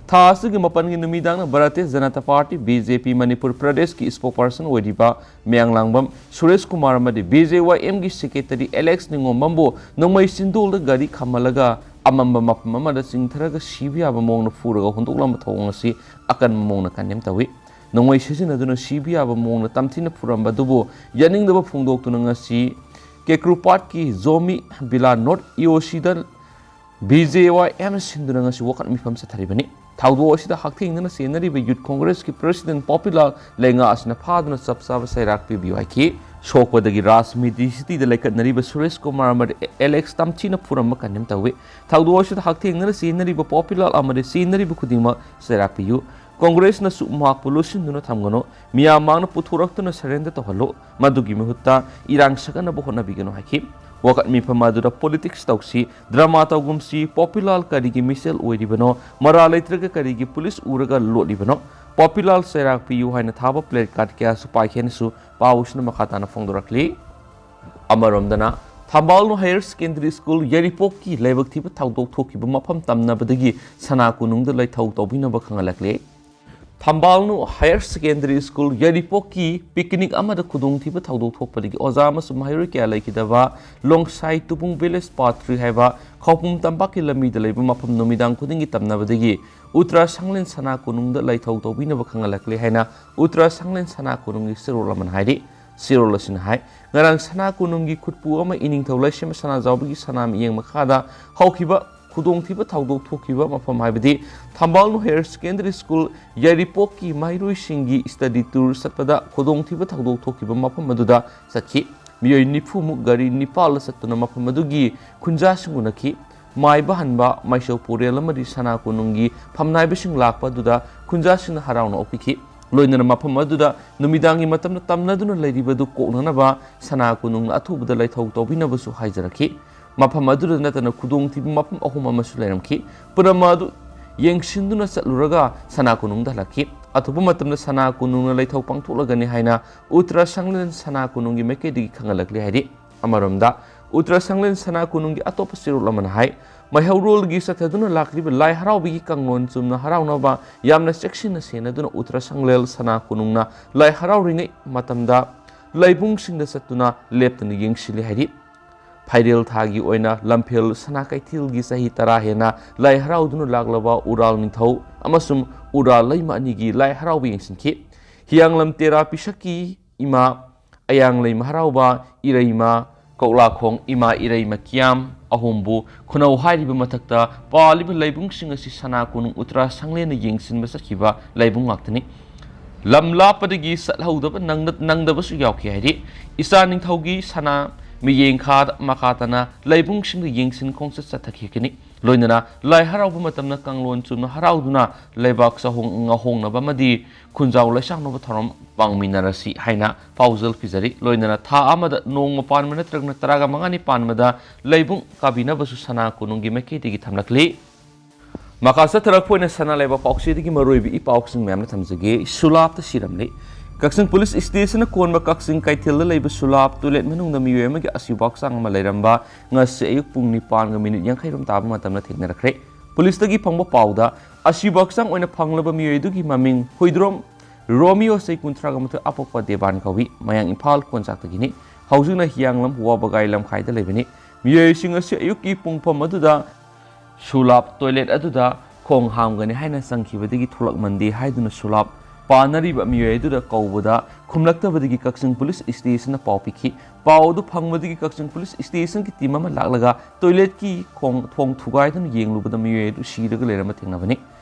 ꯊꯥ ꯑꯁꯤꯒꯤ ꯃꯥꯄꯟꯒꯤ ꯅꯨꯃꯤꯗꯥꯡꯗ ꯚꯥꯔꯇꯤꯌ ꯖꯅꯇꯥ ꯄꯥꯔꯇꯤ BJP ꯃꯅꯤꯄꯨꯔ ꯄ꯭ꯔꯗꯦꯁꯀꯤ spokesperson ꯑꯣꯏꯔꯤꯕ ꯃꯌꯥꯡꯂꯥꯡꯕꯝ ꯁꯨꯔꯦꯁ ꯀꯨꯃꯥꯔ ꯑꯃꯗꯤ BJYMꯒꯤ secretary ꯑꯦꯂꯦꯛꯁ ꯅꯤꯉꯣꯝꯕꯝꯕꯨ ꯅꯣꯡꯃꯩ ꯆꯤꯟꯗꯣꯜꯗ ꯒꯥꯔꯤ ꯈꯥꯝꯍꯜꯂꯒ ꯑꯃꯝꯕ ꯃꯐꯝ ꯑꯃꯗ ꯆꯤꯡꯊꯔꯒ ꯁꯤꯕ ꯌꯥꯕ ꯃꯑꯣꯡꯗ ꯐꯨꯔꯒ ꯍꯨꯟꯗꯣꯛꯂꯝꯕ ꯊꯧꯑꯣꯡ ꯑꯁꯤ ꯑꯀꯟꯕ ꯃꯑꯣꯡꯗ ꯀꯟꯗꯦꯝ ꯇꯧꯏ꯫ ꯅꯣꯡꯃꯩ ꯁꯤꯖꯤꯟꯅꯗꯨꯅ ꯁꯤꯕ ꯌꯥꯕ ꯃꯑꯣꯡꯗ ꯇꯝꯊꯤꯅ ꯐꯨꯔꯝꯕ ꯑꯗꯨꯕꯨ ꯌꯥꯅꯤꯡꯗꯕ ꯐꯣꯡꯗꯣꯛꯇꯨꯅ ꯉꯁꯤ ꯀꯦꯀ꯭ꯔꯨꯄꯥꯠꯀꯤ ꯖꯣꯃꯤ ꯕꯤꯂꯥ ꯅꯣꯔꯠ ꯏ ꯑꯣ ꯁꯤꯗ ꯕꯤ ꯖꯦ ꯋꯥꯏ ꯑꯦꯝ ꯁꯤꯟꯗꯨꯅ ꯉꯁꯤ ꯋꯥꯀꯠ ꯃꯤꯐꯝ ꯆꯠꯊꯔꯤꯕꯅꯤ꯫ ꯊꯧꯗꯣꯛ ꯑꯁꯤꯗ ꯍꯛꯊꯦꯡꯅꯅ ꯆꯦꯟꯅꯔꯤꯕ ꯌꯨꯠ ꯀꯣꯡꯒ꯭ꯔꯦꯁꯀꯤ ꯄ꯭ꯔꯦꯁꯤꯗꯦꯟꯠ ꯄꯣꯄꯤꯂꯥꯜ ꯂꯩꯉꯥ ꯑꯁꯤꯅ ꯐꯥꯗꯨꯅ ꯆꯞ ꯆꯥꯕ ꯆꯩꯔꯥꯛ ꯄꯤꯕꯤꯌꯨ ꯍꯥꯏꯈꯤ꯫ ꯁꯣꯛꯄꯗꯒꯤ ꯔꯥꯖꯅꯤꯇꯤꯁꯤꯇꯤꯗ ꯂꯩꯈꯠꯅꯔꯤꯕ ꯁꯨꯔꯦꯁ ꯀꯨꯃꯥꯔ ꯑꯃꯗꯤ ꯑꯦꯂꯦꯛꯁ ꯇꯝꯊꯤꯅ ꯐꯨꯔꯝꯕ ꯀꯟꯗꯦꯝ ꯇꯧꯏ꯫ ꯊꯧꯗꯣꯛ ꯑꯁꯤꯗ ꯍꯛꯊꯦꯡꯅꯅ ꯆꯦꯟꯅꯔꯤꯕ ꯄꯣꯄꯤꯂꯥꯜ ꯑꯃꯗꯤ ꯆꯦꯟꯅꯔꯤꯕ ꯈꯨꯗꯤꯡꯃꯛ ꯆꯩꯔꯥꯛ ꯄꯤꯌꯨ꯫ ꯀꯣꯡꯒ꯭ꯔꯦꯁꯅꯁꯨ ꯃꯍꯥꯛꯄꯨ ꯂꯣꯠꯁꯤꯟꯗꯨꯅ ꯊꯝꯒꯅꯨ꯫ ꯃꯤꯌꯥꯝ ꯃꯥꯡꯗ ꯄꯨꯊꯣꯔꯛꯇꯨꯅ ꯁꯔꯦꯟꯗꯔ ꯇꯧꯍꯜꯂꯨ꯫ ꯃꯗꯨꯒꯤ ꯃꯍꯨꯠꯇ ꯏꯔꯥꯡ ꯁꯥꯒꯠꯅꯕ ꯍꯣꯠꯅꯕꯤꯒꯅꯨ ꯍꯥꯏꯈꯤ꯫ ꯋꯥꯀꯠ ꯃꯤꯐꯝ ꯑꯗꯨꯗ ꯄꯣꯂꯤꯇꯤꯛꯁ ꯇꯧꯁꯤ, ꯗ꯭ꯔꯃꯥ ꯇꯧꯒꯨꯝꯁꯤ, ꯄꯣꯄꯤꯂꯥꯜ ꯀꯔꯤꯒꯤ ꯃꯤꯁꯦꯜ ꯑꯣꯏꯔꯤꯕꯅꯣ, ꯃꯔꯥꯜ ꯂꯩꯇ꯭ꯔꯒ ꯀꯔꯤꯒꯤ ꯄꯨꯂꯤꯁ ꯎꯔꯒ ꯂꯣꯠꯂꯤꯕꯅꯣ, ꯄꯣꯄꯤꯂꯥꯜ ꯆꯩꯔꯥꯛ ꯄꯤꯌꯨ ꯍꯥꯏꯅ ꯊꯥꯕ ꯄ꯭ꯂꯦ ꯀꯥꯔꯗ ꯀꯌꯥꯁꯨ ꯄꯥꯏꯈꯤ ꯍꯥꯏꯅꯁꯨ ꯄꯥꯎꯁꯤꯅ ꯃꯈꯥ ꯇꯥꯅ ꯐꯣꯡꯗꯣꯔꯛꯂꯤ꯫ ꯑꯃꯔꯣꯝꯗꯅ, ꯊꯝꯕꯥꯜꯅꯨ ꯍꯥꯌꯔ ꯁꯦꯀꯦꯟꯗꯔꯤ ꯁ꯭ꯀꯨꯜ ꯌꯥꯏꯔꯤꯄꯣꯛꯀꯤ ꯂꯥꯏꯕꯛ ꯊꯤꯕ ꯊꯧꯗꯣꯛ ꯊꯣꯛꯈꯤꯕ ꯃꯐꯝ ꯇꯝꯅꯕꯗꯒꯤ ꯁꯅꯥ ꯀꯣꯅꯨꯡꯗ ꯂꯥꯏꯊꯧ ꯇꯧꯕꯤꯅꯕ ꯈꯪꯍꯜꯂꯛꯂꯤ꯫ ꯊꯝꯕꯥꯜꯅꯨ ꯍꯥꯌꯔ ꯁꯦꯀꯦꯟꯗꯔꯤ ꯁ꯭ꯀꯨꯜ ꯌꯥꯏꯔꯤꯄꯣꯛꯀꯤ ꯄꯤꯛꯅꯤꯛ ꯑꯃꯗ ꯈꯨꯗꯣꯡꯊꯤꯕ ꯊꯧꯗꯣꯛ ꯊꯣꯛꯄꯗꯒꯤ ꯑꯣꯖꯥ ꯑꯃꯁꯨꯡ ꯃꯍꯩꯔꯣꯏ ꯀꯌꯥ ꯂꯩꯈꯤꯗꯕ ꯂꯣꯡꯁꯥꯏ ꯇꯨꯕꯨꯡ ꯚꯤꯂꯦꯖ ꯄꯥꯔꯠ ꯊ꯭ꯔꯤ ꯍꯥꯏꯕ ꯈꯧꯄꯨꯝ ꯇꯝꯄꯥꯛꯀꯤ ꯂꯝꯕꯤꯗ ꯂꯩꯕ ꯃꯐꯝ ꯅꯨꯃꯤꯗꯥꯡ ꯈꯨꯗꯤꯡꯒꯤ ꯇꯝꯅꯕꯗꯒꯤ ꯎꯇ꯭ꯔꯥ ꯁꯪꯂꯦꯟ ꯁꯅꯥ ꯀꯣꯅꯨꯡꯗ ꯂꯥꯏꯊꯧ ꯇꯧꯕꯤꯅꯕ ꯈꯪꯍꯜꯂꯛꯂꯦ ꯍꯥꯏꯅ ꯎꯇ꯭ꯔꯥ ꯁꯪꯂꯦꯟ ꯁꯅꯥ ꯀꯣꯅꯨꯡꯒꯤ ꯆꯦꯔꯣꯜ ꯑꯃꯅ ꯍꯥꯏꯔꯤ꯫ ꯆꯦꯔꯣꯜ ꯑꯁꯤꯅ ꯍꯥꯏ, ꯉꯔꯥꯡ ꯁꯅꯥ ꯀꯣꯅꯨꯡꯒꯤ ꯈꯨꯠꯄꯨ ꯑꯃ ꯏꯅꯤꯡꯊꯧ ꯂꯩꯁꯦꯝꯕ ꯁꯅꯥꯖꯥꯎꯕꯒꯤ ꯁꯅꯥ ꯃꯤꯠꯌꯦꯡ ꯃꯈꯥꯗ ꯍꯧꯈꯤꯕ ꯈꯨꯗꯣꯡꯊꯤꯕ ꯊꯧꯗꯣꯛ ꯊꯣꯛꯈꯤꯕ ꯃꯐꯝ ꯍꯥꯏꯕꯗꯤ ꯊꯝꯕꯥꯜꯅꯨ ꯍꯥꯌꯔ ꯁꯦꯀꯦꯟꯗꯔꯤ ꯁ꯭ꯀꯨꯜ ꯌꯥꯏꯔꯤꯄꯣꯛꯀꯤ ꯃꯍꯩꯔꯣꯏꯁꯤꯡꯒꯤ ꯁ꯭ꯇꯗꯤ ꯇꯨꯔ ꯆꯠꯄꯗ ꯈꯨꯗꯣꯡꯊꯤꯕ ꯊꯧꯗꯣꯛ ꯊꯣꯛꯈꯤꯕ ꯃꯐꯝ ꯑꯗꯨꯗ ꯆꯠꯈꯤ꯫ ꯃꯤꯑꯣꯏ ꯅꯤꯐꯨꯃꯨꯛ ꯒꯥꯔꯤ ꯅꯤꯄꯥꯜꯗ ꯆꯠꯇꯨꯅ ꯃꯐꯝ ꯑꯗꯨꯒꯤ ꯈꯨꯟꯖꯥꯁꯤꯡ ꯎꯅꯈꯤ꯫ ꯃꯥꯏꯕ ꯍꯟꯕ, ꯃꯥꯏꯁꯧ ꯄꯨꯔꯦꯜ ꯑꯃꯗꯤ ꯁꯅꯥ ꯀꯣꯅꯨꯡꯒꯤ ꯐꯝꯅꯥꯏꯕꯁꯤꯡ ꯂꯥꯛꯄ ꯑꯗꯨꯗ ꯈꯨꯟꯖꯥꯁꯤꯡꯅ ꯍꯔꯥꯎꯅ ꯑꯣꯛꯄꯤꯈꯤ꯫ ꯂꯣꯏꯅꯅ ꯃꯐꯝ ꯑꯗꯨꯗ ꯅꯨꯃꯤꯗꯥꯡꯒꯤ ꯃꯇꯝꯗ ꯇꯝꯅꯗꯨꯅ ꯂꯩꯔꯤꯕꯗꯨ ꯀꯣꯛꯅꯅꯕ ꯁꯅꯥ ꯀꯣꯅꯨꯡꯅ ꯑꯊꯨꯕꯗ ꯂꯥꯏꯊꯧ ꯇꯧꯕꯤꯅꯕꯁꯨ ꯍꯥꯏꯖꯔꯛꯈꯤ꯫ ꯃꯐꯝ ꯑꯗꯨꯗ ꯅꯠꯇꯅ ꯈꯨꯗꯣꯡꯊꯤꯕ ꯃꯐꯝ ꯑꯍꯨꯝ ꯑꯃꯁꯨ ꯂꯩꯔꯝꯈꯤ꯫ ꯄꯨꯝꯅꯃꯛ ꯑꯗꯨ ꯌꯦꯡꯁꯤꯟꯗꯨꯅ ꯆꯠꯂꯨꯔꯒ ꯁꯅꯥ ꯀꯣꯅꯨꯡꯗ ꯍꯜꯂꯛꯈꯤ꯫ ꯑꯊꯨꯕ ꯃꯇꯝꯗ ꯁꯅꯥ ꯀꯣꯅꯨꯡꯅ ꯂꯥꯏꯊꯧ ꯄꯥꯡꯊꯣꯛꯂꯒꯅꯤ ꯍꯥꯏꯅ ꯎꯇ꯭ꯔꯥ ꯁꯪꯂꯦꯟ ꯁꯅꯥ ꯀꯣꯅꯨꯡꯒꯤ ꯃꯥꯏꯀꯩꯗꯒꯤ ꯈꯪꯍꯜꯂꯛꯂꯤ ꯍꯥꯏꯔꯤ꯫ ꯑꯃꯔꯣꯝꯗ, ꯎꯇ꯭ꯔꯥ ꯁꯪꯂꯦꯟ ꯁꯅꯥ ꯀꯣꯅꯨꯡꯒꯤ ꯑꯇꯣꯞꯄ ꯆꯦꯔꯣꯜ ꯑꯃꯅ ꯍꯥꯏ, ꯃꯩꯍꯧꯔꯣꯜꯒꯤ ꯆꯠꯊꯗꯨꯅ ꯂꯥꯛꯂꯤꯕ ꯂꯥꯏ ꯍꯔꯥꯎꯕꯒꯤ ꯀꯥꯡꯂꯣꯟ ꯆꯨꯝꯅ ꯍꯔꯥꯎꯅꯕ ꯌꯥꯝꯅ ꯆꯦꯛꯁꯤꯟꯅ ꯁꯦꯟꯅꯗꯨꯅ ꯎꯇ꯭ꯔꯥ ꯁꯪꯂꯦꯟ ꯁꯅꯥ ꯀꯣꯅꯨꯡꯅ ꯂꯥꯏ ꯍꯔꯥꯎꯔꯤꯉꯩ ꯃꯇꯝꯗ ꯂꯥꯏꯕꯨꯡꯁꯤꯡꯗ ꯆꯠꯇꯨꯅ ꯂꯦꯞꯇꯅ ꯌꯦꯡꯁꯤꯜꯂꯤ ꯍꯥꯏꯔꯤ꯫ ꯐꯥꯏꯔꯦꯜ ꯊꯥꯒꯤ ꯑꯣꯏꯅ ꯂꯝꯐꯦꯜ ꯁꯅꯥ ꯀꯩꯊꯦꯜꯒꯤ ꯆꯍꯤ ꯇꯔꯥ ꯍꯦꯟꯅ ꯂꯥꯏ ꯍꯔꯥꯎꯗꯨꯅ ꯂꯥꯛꯂꯕ ꯎꯔꯥꯜ ꯅꯤꯡꯊꯧ ꯑꯃꯁꯨꯡ ꯎꯔꯥꯜ ꯂꯩꯃ ꯑꯅꯤꯒꯤ ꯂꯥꯏ ꯍꯔꯥꯎꯕ ꯌꯦꯡꯁꯤꯟꯈꯤ꯫ ꯍꯤꯌꯥꯡꯂꯝ ꯇꯦꯔꯥ ꯄꯤꯁꯛꯀꯤ ꯏꯃꯥ ꯑꯌꯥꯡꯂꯩꯃ ꯍꯔꯥꯎꯕ ꯏꯔꯩꯃ ꯀꯧꯂꯥꯈꯣꯡ ꯏꯃꯥ ꯏꯔꯩꯃ ꯀꯤꯌꯥꯝ ꯑꯍꯨꯝꯕꯨ ꯈꯨꯅꯧ ꯍꯥꯏꯔꯤꯕ ꯃꯊꯛꯇ ꯄꯥꯜꯂꯤꯕ ꯂꯩꯕꯨꯡꯁꯤꯡ ꯑꯁꯤ ꯁꯅꯥ ꯀꯣꯅꯨꯡ ꯎꯇ꯭ꯔꯥ ꯁꯪꯂꯦꯟꯅ ꯌꯦꯡꯁꯤꯟꯕ ꯆꯠꯈꯤꯕ ꯂꯩꯕꯨꯡ ꯉꯥꯛꯇꯅꯤ꯫ ꯂꯝ ꯂꯥꯞꯄꯗꯒꯤ ꯆꯠꯍꯧꯗꯕ ꯅꯪꯗ-, ꯅꯪꯗꯕꯁꯨ ꯌꯥꯎꯈꯤ ꯍꯥꯏꯔꯤ꯫ ꯏꯆꯥ ꯅꯤꯡꯊꯧꯒꯤ ꯁꯅꯥ ꯃꯤꯠꯌꯦꯡ ꯈꯥ-, ꯃꯈꯥ ꯇꯥꯅ ꯂꯩꯕꯨꯡꯁꯤꯡꯗ ꯌꯦꯡꯁꯤꯟ ꯈꯣꯡꯆꯠ ꯆꯠꯊꯈꯤꯒꯅꯤ꯫ ꯂꯣꯏꯅꯅ ꯂꯥꯏ ꯍꯔꯥꯎꯕ ꯃꯇꯝꯗ ꯀꯥꯡꯂꯣꯟ ꯆꯨꯝꯅ ꯍꯔꯥꯎꯗꯨꯅ ꯂꯩꯕꯥꯛ ꯆꯥꯍꯣꯡ ꯉꯥꯍꯣꯡꯅꯕ ꯑꯃꯗꯤ ꯈꯨꯟꯖꯥꯎ ꯂꯩꯁꯥꯡꯅꯕ ꯊꯧꯔꯝ ꯄꯥꯡꯃꯤꯟꯅꯔꯁꯤ ꯍꯥꯏꯅ ꯄꯥꯎꯖꯦꯜ ꯄꯤꯖꯔꯤ꯫ ꯂꯣꯏꯅꯅ ꯊꯥ ꯑꯃꯗ ꯅꯣꯡꯃ ꯄꯥꯟꯕ ꯅꯠꯇ꯭ꯔꯒꯅ ꯇꯔꯥꯒ ꯃꯉꯥꯅꯤ ꯄꯥꯟꯕꯗ ꯂꯩꯕꯨꯡ ꯀꯥꯕꯤꯅꯕꯁꯨ ꯁꯅꯥ ꯀꯣꯅꯨꯡꯒꯤ ꯃꯥꯏꯀꯩꯗꯒꯤ ꯊꯝꯂꯛꯂꯤ꯫ ꯃꯈꯥ ꯆꯠꯊꯔꯛꯄ ꯑꯣꯏꯅ ꯁꯅꯥ ꯂꯩꯕꯥꯛ ꯄꯥꯎꯆꯦꯗꯒꯤ ꯃꯔꯨꯑꯣꯏꯕ ꯏ ꯄꯥꯎꯁꯤꯡ ꯃꯌꯥꯝꯅ ꯊꯝꯖꯒꯦ꯫ ꯁꯨꯂꯥꯞꯇ ꯁꯤꯔꯝꯂꯤ꯫ ꯀꯛꯆꯤꯡ ꯄꯨꯂꯤꯁ ꯁ꯭ꯇꯦꯁꯟꯅ ꯀꯣꯟꯕ ꯀꯛꯆꯤꯡ ꯀꯩꯊꯦꯜꯗ ꯂꯩꯕ ꯁꯨꯂꯥꯞ ꯇꯣꯏꯂꯦꯠ ꯃꯅꯨꯡꯗ ꯃꯤꯑꯣꯏ ꯑꯃꯒꯤ ꯑꯁꯤꯕ ꯍꯛꯆꯥꯡ ꯑꯃ ꯂꯩꯔꯝꯕ ꯉꯁꯤ ꯑꯌꯨꯛ ꯄꯨꯡ ꯅꯤꯄꯥꯟꯒ ꯃꯤꯅꯤꯠ ꯌꯥꯡꯈꯩꯔꯣꯝ ꯇꯥꯕ ꯃꯇꯝꯗ ꯊꯦꯡꯅꯔꯛꯈ꯭ꯔꯦ꯫ ꯄꯨꯂꯤꯁꯇꯒꯤ ꯐꯪꯕ ꯄꯥꯎꯗ ꯑꯁꯤꯕ ꯍꯛꯆꯥꯡ ꯑꯣꯏꯅ ꯐꯪꯂꯕ ꯃꯤꯑꯣꯏ ꯑꯗꯨꯒꯤ ꯃꯃꯤꯡ ꯍꯨꯏꯗ꯭ꯔꯣꯝ ꯔꯣꯃꯤꯌꯣ ꯆꯍꯤ ꯀꯨꯟꯊ꯭ꯔꯥꯒ ꯃꯥꯊꯣꯏ ꯑꯄꯣꯛꯄ ꯗꯦꯕꯥꯟ ꯀꯧꯏ꯫ ꯃꯌꯥꯡ ꯏꯝꯐꯥꯜ ꯀꯣꯟꯆꯥꯛꯇꯒꯤꯅꯤ꯫ ꯍꯧꯖꯤꯛꯅ ꯍꯤꯌꯥꯡꯂꯝ ꯋꯥꯕꯒꯥꯏ ꯂꯝꯈꯥꯏꯗ ꯂꯩꯕꯅꯤ꯫ ꯃꯤꯑꯣꯏꯁꯤꯡ ꯑꯁꯤ ꯑꯌꯨꯛꯀꯤ ꯄꯨꯡ ꯐꯝ ꯑꯗꯨꯗ ꯁꯨꯂꯥꯞ ꯇꯣꯏꯂꯦꯠ ꯑꯗꯨꯗ ꯈꯣꯡ ꯍꯥꯝꯒꯅꯤ ꯍꯥꯏꯅ ꯆꯪꯈꯤꯕꯗꯒꯤ ꯊꯣꯛꯂꯛꯃꯟꯗꯦ ꯍꯥꯏꯗꯨꯅ ꯁꯨꯂꯥꯞ ꯄꯥꯟꯅꯔꯤꯕ ꯃꯤꯑꯣꯏ ꯑꯗꯨꯗ ꯀꯧꯕꯗ ꯈꯨꯝꯂꯛꯇꯕꯗꯒꯤ ꯀꯛꯆꯤꯡ ꯄꯨꯂꯤꯁ ꯁ꯭ꯇꯦꯁꯟꯅ ꯄꯥꯎ ꯄꯤꯈꯤ꯫ ꯄꯥꯎ ꯑꯗꯨ ꯐꯪꯕꯗꯒꯤ ꯀꯛꯆꯤꯡ ꯄꯨꯂꯤꯁ ꯁ꯭ꯇꯦꯁꯟꯒꯤ ꯇꯤꯝ ꯑꯃ ꯂꯥꯛꯂꯒ ꯇꯣꯏꯂꯦꯠꯀꯤ ꯈꯣꯡ-, ꯊꯣꯡ ꯊꯨꯒꯥꯏꯗꯨꯅ ꯌꯦꯡꯂꯨꯕꯗ ꯃꯤꯑꯣꯏ ꯑꯗꯨ ꯁꯤꯔꯒ ꯂꯩꯔꯝꯕ ꯊꯦꯡꯅꯕꯅꯤ꯫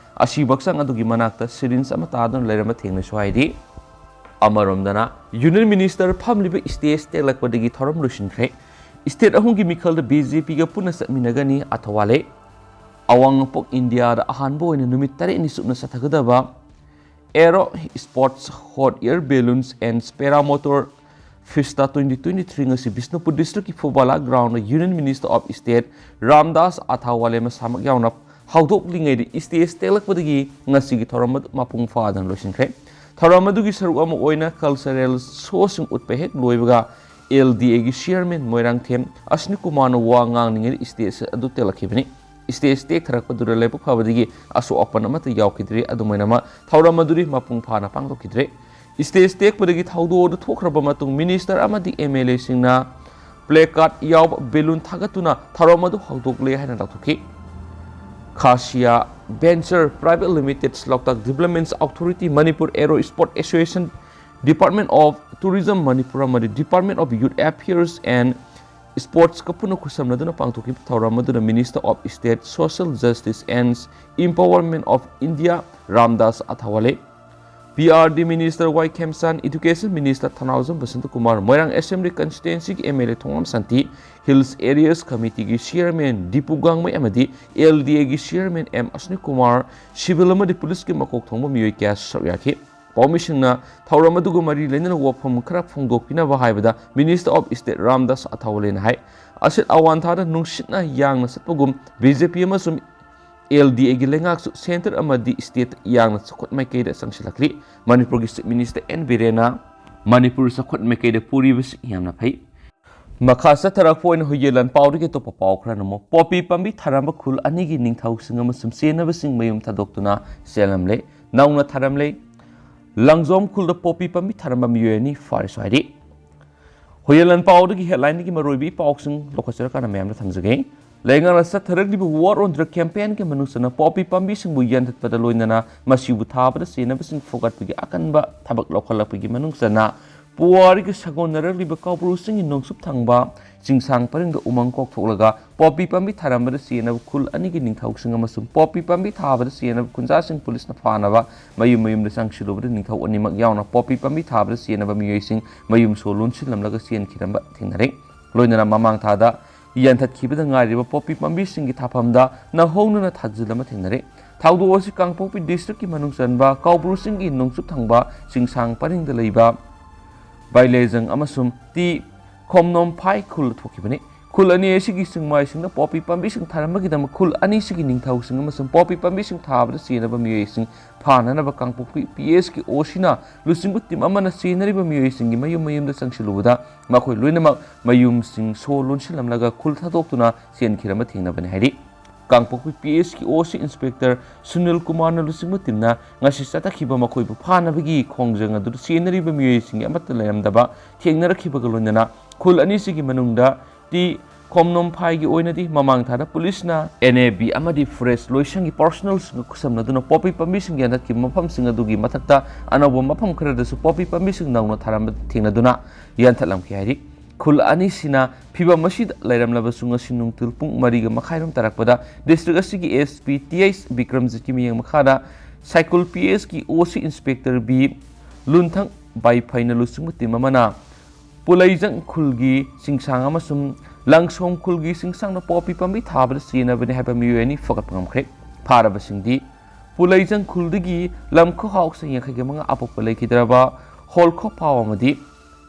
ꯑꯁꯤꯕ ꯍꯛꯆꯥꯡ ꯑꯗꯨꯒꯤ ꯃꯅꯥꯛꯇ ꯁꯤꯔꯤꯟꯖ ꯑꯃ ꯇꯥꯗꯨꯅ ꯂꯩꯔꯝꯕ ꯊꯦꯡꯅꯩꯁꯨ ꯍꯥꯏꯔꯤ꯫ ꯑꯃꯔꯣꯝꯗꯅ ꯌꯨꯅꯤꯌꯟ ꯃꯤꯅꯤꯁꯇꯔ ꯐꯝꯂꯤꯕ ꯁ꯭ꯇꯦꯖ ꯇꯦꯛꯂꯛꯄꯗꯒꯤ ꯊꯧꯔꯝ ꯂꯣꯏꯁꯤꯟꯈ꯭ꯔꯦ꯫ ꯁ꯭ꯇꯦꯠ ꯑꯍꯨꯝꯒꯤ ꯃꯤꯈꯜꯗ ꯕꯤ ꯖꯦ ꯄꯤꯒ ꯄꯨꯟꯅ ꯆꯠꯃꯤꯟꯅꯒꯅꯤ ꯑꯊꯋꯥꯂꯦ꯫ ꯑꯋꯥꯡ ꯅꯣꯡꯄꯣꯛ ꯏꯟꯗꯤꯌꯥꯗ ꯑꯍꯥꯟꯕ ꯑꯣꯏꯅ ꯅꯨꯃꯤꯠ ꯇꯔꯦꯠꯅꯤ ꯆꯨꯞꯅ ꯆꯠꯊꯒꯗꯕ Aero Sports Hot Air Balloons and Paramotor Festa twenty twenty-three ꯉꯁꯤ ꯕꯤꯁꯅꯨꯄꯨꯔ ꯗꯤꯁꯇ꯭ꯔꯤꯛꯀꯤ Phubala ground union minister of state Ramdas Athawale ꯃꯁꯥꯃꯛ ꯌꯥꯎꯅ ꯍꯧꯗꯣꯛꯂꯤꯉꯩꯗ ꯁ꯭ꯇꯦꯖ ꯇꯦꯛꯂꯛꯄꯗꯒꯤ ꯉꯁꯤꯒꯤ ꯊꯧꯔꯝ ꯑꯗꯨ ꯃꯄꯨꯡ ꯐꯥꯗꯅ ꯂꯣꯏꯁꯤꯟꯈ꯭ꯔꯦ꯫ ꯊꯧꯔꯝ ꯑꯗꯨꯒꯤ ꯁꯔꯨꯛ ꯑꯃ ꯑꯣꯏꯅ ꯀꯜꯆꯔꯦꯜ ꯁꯣꯁꯤꯡ ꯎꯠꯄ ꯍꯦꯛ ꯂꯣꯏꯕꯒ ꯑꯦꯜ ꯗꯤ ꯑꯦꯒꯤ ꯆꯤꯌꯔꯃꯦꯟ ꯃꯣꯏꯔꯥꯡꯊꯦꯝ ꯑꯁꯅꯤꯀꯨꯃꯥꯔꯅ ꯋꯥ ꯉꯥꯡꯂꯤꯉꯩꯗ ꯁ꯭ꯇꯦꯖ ꯑꯗꯨ ꯇꯦꯛꯂꯛꯈꯤꯕꯅꯤ꯫ ꯁ꯭ꯇꯦꯖ ꯇꯦꯛꯊꯔꯛꯄꯗꯨꯗ ꯂꯥꯏꯕꯛ ꯐꯕꯗꯒꯤ ꯑꯁꯣꯛ ꯑꯄꯟ ꯑꯃꯠꯇ ꯌꯥꯎꯈꯤꯗ꯭ꯔꯤ꯫ ꯑꯗꯨꯃꯥꯏꯅꯃꯛ ꯊꯧꯔꯝ ꯑꯗꯨꯗꯤ ꯃꯄꯨꯡ ꯐꯥꯅ ꯄꯥꯡꯊꯣꯛꯈꯤꯗ꯭ꯔꯦ꯫ ꯁ꯭ꯇꯦꯖ ꯇꯦꯛꯄꯗꯒꯤ ꯊꯧꯗꯣꯛ ꯑꯗꯨ ꯊꯣꯛꯈ꯭ꯔꯕ ꯃꯇꯨꯡ ꯃꯤꯅꯤꯁꯇꯔ ꯑꯃꯗꯤ ꯑꯦꯝ ꯑꯦꯜ ꯑꯦꯁꯤꯡꯅ placard ꯌꯥꯎꯕ balloon ꯊꯥꯒꯠꯇꯨꯅ ꯊꯧꯔꯝ ꯑꯗꯨ ꯍꯧꯗꯣꯛꯂꯦ ꯍꯥꯏꯅ ꯂꯥꯎꯊꯣꯛꯈꯤ꯫ Khasiya Venture Private Limited, Loktak Development Authority, Manipur Aero Sport Association, Department of Tourism Manipur ꯑꯃꯗꯤ Department of Youth Affairs and Sports ꯀ ꯄꯨꯟꯅ ꯈꯨꯠꯁꯝꯅꯗꯨꯅ ꯄꯥꯡꯊꯣꯛꯈꯤꯕ ꯊꯧꯔꯝ ꯑꯗꯨꯗ Minister of State Social Justice and Empowerment of India Ramdas Athawale, P R D Minister Y Khemsan, Education Minister Thanaujam Basanta Kumar, Moirang Assembly Constituency ꯒꯤ M L A ꯊꯣꯡꯉꯝ Shanti, Hills Areas Committee ꯒꯤ Chairman Dipu ꯒꯥꯡꯃꯩ ꯑꯃꯗꯤ L D A ꯒꯤ Chairman M Ashwini Kumar, civil ꯑꯃꯗꯤ police ꯀꯤ ꯃꯀꯣꯛ ꯊꯣꯡꯕ ꯃꯤꯑꯣꯏ ꯀꯌꯥ ꯁꯔꯨꯛ ꯌꯥꯈꯤ꯫ ꯄꯥꯎꯃꯤꯁꯤꯡꯅ ꯊꯧꯔꯝ ꯑꯗꯨꯒ ꯃꯔꯤ ꯂꯩꯅꯅ ꯋꯥꯐꯝ ꯈꯔ ꯐꯣꯡꯗꯣꯛꯄꯤꯅꯕ ꯍꯥꯏꯕꯗ Minister of State Ramdas Athawale ꯅ ꯍꯥꯏ, ꯑꯁꯤꯠ ꯑꯋꯥꯟꯊꯥꯗ ꯅꯨꯡꯁꯤꯠꯅ ꯌꯥꯡꯅ ꯆꯠꯄꯒꯨꯝ B J P ꯑꯃꯁꯨꯡ L D A ꯒꯤ ꯂꯩꯉꯥꯛꯁꯨ centre ꯑꯃꯗꯤ state ꯌꯥꯡꯅ ꯆꯥꯎꯈꯠ ꯃꯥꯏꯀꯩꯗ ꯆꯪꯁꯤꯜꯂꯛꯂꯤ꯫ ꯃꯅꯤꯄꯨꯔꯒꯤ Chief Minister N Biren ꯅ ꯃꯅꯤꯄꯨꯔ ꯆꯥꯎꯈꯠ ꯃꯥꯏꯀꯩꯗ ꯄꯨꯔꯤꯕꯁꯤ ꯌꯥꯝꯅ ꯐꯩ꯫ ꯃꯈꯥ ꯆꯠꯊꯔꯛꯄ ꯑꯣꯏꯅ ꯍꯨꯏꯌꯦꯟ ꯂꯥꯟꯄꯥꯎꯗꯒꯤ ꯑꯇꯣꯞꯄ ꯄꯥꯎ ꯈꯔ ꯅꯝꯃꯨ꯫ ꯄꯣꯄꯤ ꯄꯥꯝꯕꯤ ꯊꯥꯔꯝꯕ ꯈꯨꯜ ꯑꯅꯤꯒꯤ ꯅꯤꯡꯊꯧꯁꯤꯡ ꯑꯃꯁꯨꯡ ꯆꯦꯟꯅꯕꯁꯤꯡ ꯃꯌꯨꯝ ꯊꯥꯗꯣꯛꯇꯨꯅ ꯆꯦꯜꯂꯝꯂꯦ꯫ ꯅꯧꯅ ꯊꯥꯔꯝꯂꯦ꯫ ꯂꯪꯖꯣꯝ ꯈꯨꯜꯗ ꯄꯣꯄꯤ ꯄꯥꯝꯕꯤ ꯊꯥꯔꯝꯕ ꯃꯤꯑꯣꯏ ꯑꯅꯤ ꯐꯥꯔꯦꯁꯨ ꯍꯥꯏꯔꯤ꯫ ꯍꯨꯏꯌꯦꯟ ꯂꯥꯟꯄꯥꯎꯗꯒꯤ headline ꯒꯤ ꯃꯔꯨꯑꯣꯏꯕ ꯏ ꯄꯥꯎꯁꯤꯡ ꯂꯧꯈꯠꯆꯔꯀꯥꯟꯗ ꯃꯌꯥꯝꯗ ꯊꯝꯖꯒꯦ꯫ ꯂꯩꯉꯥꯛꯅ ꯆꯠꯊꯔꯛꯂꯤꯕ War on Drug campaign ꯒꯤ ꯃꯅꯨꯡ ꯆꯟꯅ ꯄꯣꯄꯤ ꯄꯥꯝꯕꯤꯁꯤꯡꯕꯨ ꯌꯥꯟꯊꯠꯄꯗ ꯂꯣꯏꯅꯅ ꯃꯁꯤꯕꯨ ꯊꯥꯕꯗ ꯆꯦꯟꯅꯕꯁꯤꯡ ꯐꯨꯒꯠꯄꯒꯤ ꯑꯀꯟꯕ ꯊꯕꯛ ꯂꯧꯈꯠꯂꯛꯄꯒꯤ ꯃꯅꯨꯡ ꯆꯟꯅ ꯄꯨꯋꯥꯔꯤꯒ ꯁꯥꯒꯣꯟꯅꯔꯛꯂꯤꯕ ꯀꯥꯎꯕ꯭ꯔꯨꯁꯤꯡꯒꯤ ꯅꯣꯡꯆꯨꯞ ꯊꯪꯕ ꯆꯤꯡꯁꯥꯡ ꯄꯔꯤꯡꯗ ꯎꯃꯪ ꯀꯣꯛꯊꯣꯛꯂꯒ ꯄꯣꯄꯤ ꯄꯥꯝꯕꯤ ꯊꯥꯔꯝꯕꯗ ꯆꯦꯟꯅꯕ ꯈꯨꯜ ꯑꯅꯤꯒꯤ ꯅꯤꯡꯊꯧꯁꯤꯡ ꯑꯃꯁꯨꯡ ꯄꯣꯄꯤ ꯄꯥꯝꯕꯤ ꯊꯥꯕꯗ ꯆꯦꯟꯅꯕ ꯈꯨꯟꯖꯥꯁꯤꯡ ꯄꯨꯂꯤꯁꯅ ꯐꯥꯅꯕ ꯃꯌꯨꯝ ꯃꯌꯨꯝꯗ ꯆꯪꯁꯤꯜꯂꯨꯕꯗ ꯅꯤꯡꯊꯧ ꯑꯅꯤꯃꯛ ꯌꯥꯎꯅ ꯄꯣꯄꯤ ꯄꯥꯝꯕꯤ ꯊꯥꯕꯗ ꯆꯦꯟꯅꯕ ꯃꯤꯑꯣꯏꯁꯤꯡ ꯃꯌꯨꯝ ꯁꯣ ꯂꯣꯟꯁꯤꯜꯂꯝꯂꯒ ꯆꯦꯟꯈꯤꯔꯝꯕ ꯊꯦꯡꯅꯔꯦ꯫ ꯂꯣꯏꯅꯅ ꯃꯃꯥꯡ ꯊꯥꯗ ꯌꯥꯟꯊꯠꯈꯤꯕꯗ ꯉꯥꯏꯔꯤꯕ ꯄꯣꯄꯤ ꯄꯥꯝꯕꯤꯁꯤꯡꯒꯤ ꯊꯥꯐꯝꯗ ꯅꯧꯍꯧꯅꯅ ꯊꯥꯖꯤꯜ ꯑꯃ ꯊꯦꯡꯅꯔꯦ꯫ ꯊꯧꯗꯣꯛ ꯑꯁꯤ ꯀꯥꯡꯄꯣꯛꯄꯤ district ꯀꯤ ꯃꯅꯨꯡ ꯆꯟꯕ ꯀꯥꯎꯕ꯭ꯔꯨ ꯆꯤꯡꯒꯤ ꯅꯣꯡꯆꯨꯞ ꯊꯪꯕ ꯆꯤꯡꯁꯥꯡ ꯄꯔꯤꯡꯗ ꯂꯩꯕ ꯕꯥꯏꯂꯦꯖꯪ ꯑꯃꯁꯨꯡ ꯇꯤ ꯈꯣꯝꯅꯣꯝꯐꯥꯏ ꯈꯨꯜꯗ ꯊꯣꯛꯈꯤꯕꯅꯤ꯫ ꯈꯨꯜ ꯑꯅꯤ ꯑꯁꯤꯒꯤ ꯆꯤꯡꯃꯥꯏꯁꯤꯡꯗ ꯄꯣꯄꯤ ꯄꯥꯝꯕꯤꯁꯤꯡ ꯊꯥꯔꯝꯕꯒꯤꯗꯃꯛ ꯈꯨꯜ ꯑꯅꯤꯁꯤꯒꯤ ꯅꯤꯡꯊꯧꯁꯤꯡ ꯑꯃꯁꯨꯡ ꯄꯣꯄꯤ ꯄꯥꯝꯕꯤꯁꯤꯡ ꯊꯥꯕꯗ ꯆꯦꯟꯅꯕ ꯃꯤꯑꯣꯏꯁꯤꯡ ꯐꯥꯅꯅꯕ ꯀꯥꯡꯄꯣꯛꯄꯤ P S ꯀꯤ O C ꯅ ꯂꯨꯆꯤꯡꯕ team ꯑꯃꯅ ꯆꯦꯟꯅꯔꯤꯕ ꯃꯤꯑꯣꯏꯁꯤꯡꯒꯤ ꯃꯌꯨꯝ ꯃꯌꯨꯝꯗ ꯆꯪꯁꯤꯜꯂꯨꯕꯗ ꯃꯈꯣꯏ ꯂꯣꯏꯅꯃꯛ ꯃꯌꯨꯝꯁꯤꯡ ꯁꯣ ꯂꯣꯟꯁꯤꯜꯂꯝꯂꯒ ꯈꯨꯜ ꯊꯥꯗꯣꯛꯇꯨꯅ ꯆꯦꯟꯈꯤꯔꯝꯕ ꯊꯦꯡꯅꯕꯅꯤ ꯍꯥꯏꯔꯤ꯫ ꯀꯥꯡꯄꯣꯛꯄꯤ P S ꯀꯤ O C Inspector ꯁꯨꯅꯤꯜ ꯀꯨꯃꯥꯔꯅ ꯂꯨꯆꯤꯡꯕ team ꯅ ꯉꯁꯤ ꯆꯠꯊꯈꯤꯕ ꯃꯈꯣꯏꯕꯨ ꯐꯥꯅꯕꯒꯤ ꯈꯣꯡꯖꯪ ꯑꯗꯨꯗ ꯆꯦꯟꯅꯔꯤꯕ ꯃꯤꯑꯣꯏꯁꯤꯡꯒꯤ ꯑꯃꯠꯇ ꯂꯩꯔꯝꯗꯕ ꯊꯦꯡꯅꯔꯛꯈꯤꯕꯒ ꯂꯣꯏꯅꯅ ꯈꯨꯜ ꯑꯅꯤꯁꯤꯒꯤ ꯃꯅꯨꯡꯗ ꯇꯤ ꯈꯣꯝꯅꯣꯝꯐꯥꯏꯒꯤ ꯑꯣꯏꯅꯗꯤ ꯃꯃꯥꯡ ꯊꯥꯗ ꯄꯨꯂꯤꯁꯅ ꯑꯦꯟ ꯑꯦ ꯕꯤ ꯑꯃꯗꯤ ꯐꯣꯔꯦꯁ ꯂꯣꯏꯁꯪꯒꯤ ꯄꯥꯔꯁꯣꯅꯦꯜꯁꯤꯡꯒ ꯈꯨꯠꯁꯝꯅꯗꯨꯅ ꯄꯣꯄꯤ ꯄꯥꯝꯕꯤꯁꯤꯡ ꯌꯥꯟꯊꯠꯈꯤꯕ ꯃꯐꯝꯁꯤꯡ ꯑꯗꯨꯒꯤ ꯃꯊꯛꯇ ꯑꯅꯧꯕ ꯃꯐꯝ ꯈꯔꯗꯁꯨ ꯄꯣꯄꯤ ꯄꯥꯝꯕꯤꯁꯤꯡ ꯅꯧꯅ ꯊꯥꯔꯝꯕ ꯊꯦꯡꯅꯗꯨꯅ ꯌꯥꯟꯊꯠꯂꯝꯈꯤ ꯍꯥꯏꯔꯤ꯫ ꯈꯨꯜ ꯑꯅꯤꯁꯤꯅ ꯐꯤꯚꯝ ꯑꯁꯤꯗ ꯂꯩꯔꯝꯂꯕꯁꯨ ꯉꯁꯤ ꯅꯨꯡꯊꯤꯜ ꯄꯨꯡ ꯃꯔꯤꯒ ꯃꯈꯥꯏꯔꯣꯝ ꯇꯥꯔꯛꯄꯗ ꯗꯤꯁꯇ꯭ꯔꯤꯛ ꯑꯁꯤꯒꯤ ꯑꯦꯁ ꯄꯤ ꯇꯤ ꯑꯩꯆ ꯕꯤꯀ꯭ꯔꯝꯖꯤꯠꯀꯤ ꯃꯤꯠꯌꯦꯡ ꯃꯈꯥꯗ ꯁꯥꯏꯀꯨꯜ ꯄꯤ ꯑꯦꯁꯀꯤ ꯑꯣ ꯁꯤ ꯏꯟꯁꯄꯦꯛꯇꯔ ꯕꯤ ꯂꯨꯟꯊꯪ ꯕꯥꯏꯐꯩꯅ ꯂꯨꯆꯤꯡꯕ ꯇꯤꯝ ꯑꯃꯅ ꯄꯨꯂꯩꯖꯪ ꯈꯨꯜꯒꯤ ꯆꯤꯡꯁꯥꯡ ꯑꯃꯁꯨꯡ ꯂꯪꯁꯣꯝ ꯈꯨꯜꯒꯤ ꯆꯤꯡꯁꯥꯡꯗ ꯄꯣꯄꯤ ꯄꯥꯝꯕꯤ ꯊꯥꯕꯗ ꯆꯦꯟꯅꯕꯅꯤ ꯍꯥꯏꯕ ꯃꯤꯑꯣꯏ ꯑꯅꯤ ꯐꯒꯠꯄ ꯉꯝꯈ꯭ꯔꯦ꯫ ꯐꯥꯔꯕꯁꯤꯡꯗꯤ ꯄꯨꯂꯩꯖꯪ ꯈꯨꯜꯗꯒꯤ ꯂꯝꯈꯥꯎ ꯆꯍꯤ ꯌꯥꯡꯈꯩꯒ ꯃꯉꯥ ꯑꯄꯣꯛꯄ ꯂꯩꯈꯤꯗ꯭ꯔꯕ ꯍꯣꯜꯈꯣ ꯄꯥꯎ ꯑꯃꯗꯤ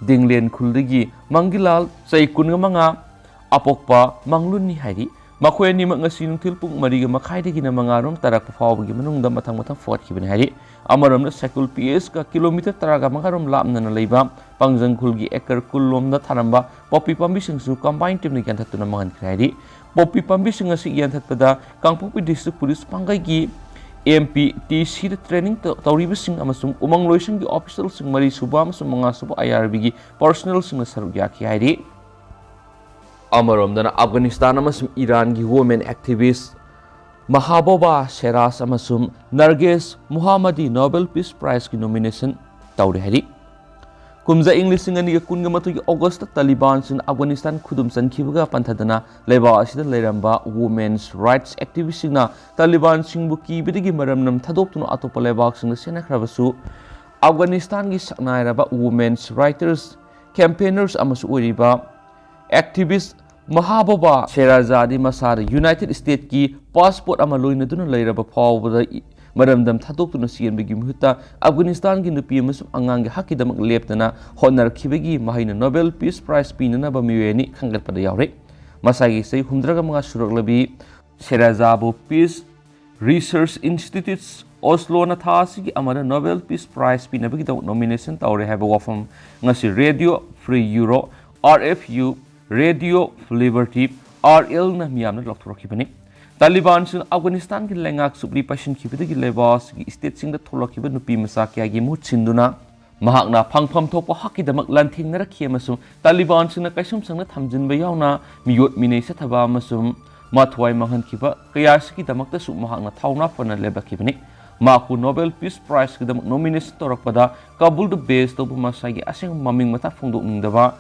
ꯗꯤꯡꯂꯦꯟ ꯈꯨꯜꯗꯒꯤ ꯃꯪꯒꯤꯂꯥꯜ ꯆꯍꯤ ꯀꯨꯟꯒ ꯃꯉꯥ ꯑꯄꯣꯛꯄ ꯃꯪꯂꯨꯟꯅꯤ ꯍꯥꯏꯔꯤ꯫ ꯃꯈꯣꯏ ꯑꯅꯤꯃꯛ ꯉꯁꯤ ꯅꯨꯡꯊꯤꯜ ꯄꯨꯡ ꯃꯔꯤꯒ ꯃꯈꯥꯏꯗꯒꯤꯅ ꯃꯉꯥꯔꯣꯝ ꯇꯥꯔꯛꯄ ꯐꯥꯎꯕꯒꯤ ꯃꯅꯨꯡꯗ ꯃꯊꯪ ꯃꯊꯪ ꯐꯒꯠꯈꯤꯕꯅꯤ ꯍꯥꯏꯔꯤ꯫ ꯑꯃꯔꯣꯝꯗ ꯁꯥꯏꯀꯨꯜ ꯄꯤ ꯑꯦꯁꯀ ꯀꯤꯂꯣꯃꯤꯇꯔ ꯇꯔꯥꯒ ꯃꯉꯥꯔꯣꯝ ꯂꯥꯞꯅꯅ ꯂꯩꯕ ꯄꯥꯡꯖꯪ ꯈꯨꯜꯒꯤ ꯑꯦꯀꯔ ꯀꯨꯟ ꯂꯣꯝꯗ ꯊꯥꯔꯝꯕ ꯄꯣꯄꯤ ꯄꯥꯝꯕꯤꯁꯤꯡꯁꯨ ꯀꯝꯕꯥꯏꯟ ꯇꯤꯝꯅ ꯌꯥꯟꯊꯠꯇꯨꯅ ꯃꯥꯡꯍꯟꯈ꯭ꯔꯦ ꯍꯥꯏꯔꯤ꯫ ꯄꯣꯄꯤ ꯄꯥꯝꯕꯤꯁꯤꯡ ꯑꯁꯤ ꯌꯥꯟꯊꯠꯄꯗ ꯀꯥꯡꯄꯣꯛꯄꯤ ꯗꯤꯁꯇ꯭ꯔꯤꯛ ꯄꯨꯂꯤꯁ ꯄꯥꯡꯒꯩꯒꯤ ꯑꯦꯝ ꯄꯤ ꯇꯤ ꯁꯤꯗ ꯇ꯭ꯔꯦꯅꯤꯡ ꯇ-, ꯇꯧꯔꯤꯕꯁꯤꯡ ꯑꯃꯁꯨꯡ ꯎꯃꯪ ꯂꯣꯏꯁꯪꯒꯤ ꯑꯣꯐꯤꯁꯤꯌꯦꯜꯁꯤꯡ ꯃꯔꯤ ꯁꯨꯕ ꯑꯃꯁꯨꯡ ꯃꯉꯥ ꯁꯨꯕ ꯑꯥꯏ ꯑꯥꯔ ꯕꯤꯒꯤ ꯄꯥꯔꯁꯣꯅꯦꯜꯁꯤꯡꯅ ꯁꯔꯨꯛ ꯌꯥꯈꯤ ꯍꯥꯏꯔꯤ꯫ ꯑꯃꯔꯣꯝꯗꯅ ꯑꯐꯒꯥꯅꯤꯁꯇꯥꯟ ꯑꯃꯁꯨꯡ ꯏꯔꯥꯟꯒꯤ ꯋꯨꯃꯦꯟ ꯑꯦꯛꯇꯤꯚꯤꯁ ꯃꯍꯥꯕꯣꯕꯥ ꯁꯦꯔꯥꯖ ꯑꯃꯁꯨꯡ ꯅꯔꯒꯦꯁ ꯃꯨꯍꯥꯃꯗꯤ ꯅꯣꯕꯦꯜ ꯄꯤꯁ ꯄ꯭ꯔꯥꯏꯖꯀꯤ ꯅꯣꯃꯤꯅꯦꯁꯟ ꯇꯧꯔꯦ ꯍꯥꯏꯔꯤ꯫ ꯀꯨꯝꯖꯥ ꯏꯪ ꯂꯤꯁꯤꯡ ꯑꯅꯤꯒ ꯀꯨꯟꯒ ꯃꯥꯊꯣꯏꯒꯤ ꯑꯣꯒꯁꯇ ꯇꯥꯂꯤꯕꯥꯟꯁꯤꯡꯅ ꯑꯐꯒꯥꯅꯤꯁꯇꯥꯟ ꯈꯨꯗꯨꯝ ꯆꯟꯈꯤꯕꯒ ꯄꯟꯊꯗꯅ ꯂꯩꯕꯥꯛ ꯑꯁꯤꯗ ꯂꯩꯔꯝꯕ ꯋꯨꯃꯦꯟꯁ ꯔꯥꯏꯠꯁ ꯑꯦꯛꯇꯤꯚꯤꯁꯁꯤꯡꯅ ꯇꯥꯂꯤꯕꯥꯟꯁꯤꯡꯕꯨ ꯀꯤꯕꯗꯒꯤ ꯃꯔꯝ ꯅꯝ ꯊꯥꯗꯣꯛꯇꯨꯅ ꯑꯇꯣꯞꯄ ꯂꯩꯕꯥꯛꯁꯤꯡꯗ ꯆꯦꯟꯅꯈ꯭ꯔꯕꯁꯨ, ꯑꯐꯒꯥꯅꯤꯁꯇꯥꯟꯒꯤ ꯁꯛꯅꯥꯏꯔꯕ ꯋꯨꯃꯦꯟꯁ ꯔꯥꯏꯇꯔꯁ, ꯀꯦꯝꯄꯦꯅꯔꯁ ꯑꯃꯁꯨ ꯑꯣꯏꯔꯤꯕ ꯑꯦꯛꯇꯤꯚꯤꯁ ꯃꯍꯥꯕꯣꯕꯥ ꯁꯦꯔꯥꯖꯥꯗꯤ ꯃꯁꯥꯗ ꯌꯨꯅꯥꯏꯇꯦꯗ ꯁ꯭ꯇꯦꯠꯁꯀꯤ ꯄꯥꯁꯄꯣꯔꯠ ꯑꯃ ꯂꯣꯏꯅꯗꯨꯅ ꯂꯩꯔꯕ ꯐꯥꯎꯕꯗ ꯏ-, ꯃꯔꯝꯗꯝ ꯊꯥꯗꯣꯛꯇꯨꯅ ꯆꯦꯟꯕꯒꯤ ꯃꯍꯨꯠꯇ ꯑꯐꯒꯥꯅꯤꯁꯇꯥꯟꯒꯤ ꯅꯨꯄꯤ ꯑꯃꯁꯨꯡ ꯑꯉꯥꯡꯒꯤ ꯍꯛꯀꯤꯗꯃꯛ ꯂꯦꯞꯇꯅ ꯍꯣꯠꯅꯔꯛꯈꯤꯕꯒꯤ ꯃꯍꯩꯅ ꯅꯣꯕꯦꯜ ꯄꯤꯁ ꯄ꯭ꯔꯥꯏꯖ ꯄꯤꯅꯅꯕ ꯃꯤꯑꯣꯏ ꯑꯅꯤ ꯈꯟꯒꯠꯄꯗ ꯌꯥꯎꯔꯤ꯫ ꯃꯁꯥꯒꯤ ꯆꯍꯤ ꯍꯨꯝꯗ꯭ꯔꯥꯒ ꯃꯉꯥ ꯁꯨꯔꯛꯂꯕꯤ ꯁꯦꯔꯥꯖꯥꯕꯨ ꯄꯤꯁ ꯔꯤꯁꯔꯆ ꯏꯟꯁꯇꯤꯇ꯭ꯌꯨꯠꯁ ꯑꯣꯁꯂꯣꯅ ꯊꯥ ꯑꯁꯤꯒꯤ ꯑꯃꯗ ꯅꯣꯕꯦꯜ ꯄꯤꯁ ꯄ꯭ꯔꯥꯏꯖ ꯄꯤꯅꯕꯒꯤꯗꯃꯛ ꯅꯣꯃꯤꯅꯦꯁꯟ ꯇꯧꯔꯦ ꯍꯥꯏꯕ ꯋꯥꯐꯝ ꯉꯁꯤ radio free Europe, R F U, radio liberty, R ꯑꯦꯜꯅ ꯃꯤꯌꯥꯝꯅ ꯂꯥꯎꯊꯣꯔꯛꯈꯤꯕꯅꯤ꯫ ꯇꯥꯂꯤꯕꯥꯟꯁꯤꯡꯅ ꯑꯐꯒꯥꯅꯤꯁꯇꯥꯟꯒꯤ ꯂꯩꯉꯥꯛ ꯆꯨꯞꯂꯤ ꯄꯥꯏꯁꯤꯟꯈꯤꯕꯗꯒꯤ ꯂꯩꯕꯥꯛ ꯑꯁꯤꯒꯤ ꯁ꯭ꯇꯦꯠꯁꯤꯡꯗ ꯊꯣꯛꯂꯛꯈꯤꯕ ꯅꯨꯄꯤ ꯃꯆꯥ ꯀꯌꯥꯒꯤ ꯃꯍꯨꯠ ꯁꯤꯟꯗꯨꯅ ꯃꯍꯥꯛꯅ ꯐꯪꯐꯝ ꯊꯣꯛꯄ ꯍꯛꯀꯤꯗꯃꯛ ꯂꯥꯟꯊꯦꯡꯅꯔꯛꯈꯤ ꯑꯃꯁꯨꯡ ꯇꯥꯂꯤꯕꯥꯟꯁꯤꯡꯅ ꯀꯩꯁꯨꯝꯁꯪꯗ ꯊꯝꯖꯤꯟꯕ ꯌꯥꯎꯅ ꯃꯤꯑꯣꯠ ꯃꯤꯅꯩ ꯆꯠꯊꯕ ꯑꯃꯁꯨꯡ ꯃꯊ꯭ꯋꯥꯏ ꯃꯥꯡꯍꯟꯈꯤꯕ ꯀꯌꯥ ꯑꯁꯤꯒꯤꯗꯃꯛꯇꯁꯨ ꯃꯍꯥꯛꯅ ꯊꯧꯅꯥ ꯐꯅ ꯂꯦꯞꯂꯛꯈꯤꯕꯅꯤ꯫ ꯃꯍꯥꯛꯄꯨ Nobel Peace Prizeꯀꯤꯗꯃꯛ nomination ꯇꯧꯔꯛꯄꯗ ꯀꯥꯕꯨꯜꯗ base ꯇꯧꯕ ꯃꯁꯥꯒꯤ ꯑꯁꯦꯡꯕ ꯃꯃꯤꯡ ꯃꯊꯥ ꯐꯣꯡꯗꯣꯛꯅꯤꯡꯗꯕ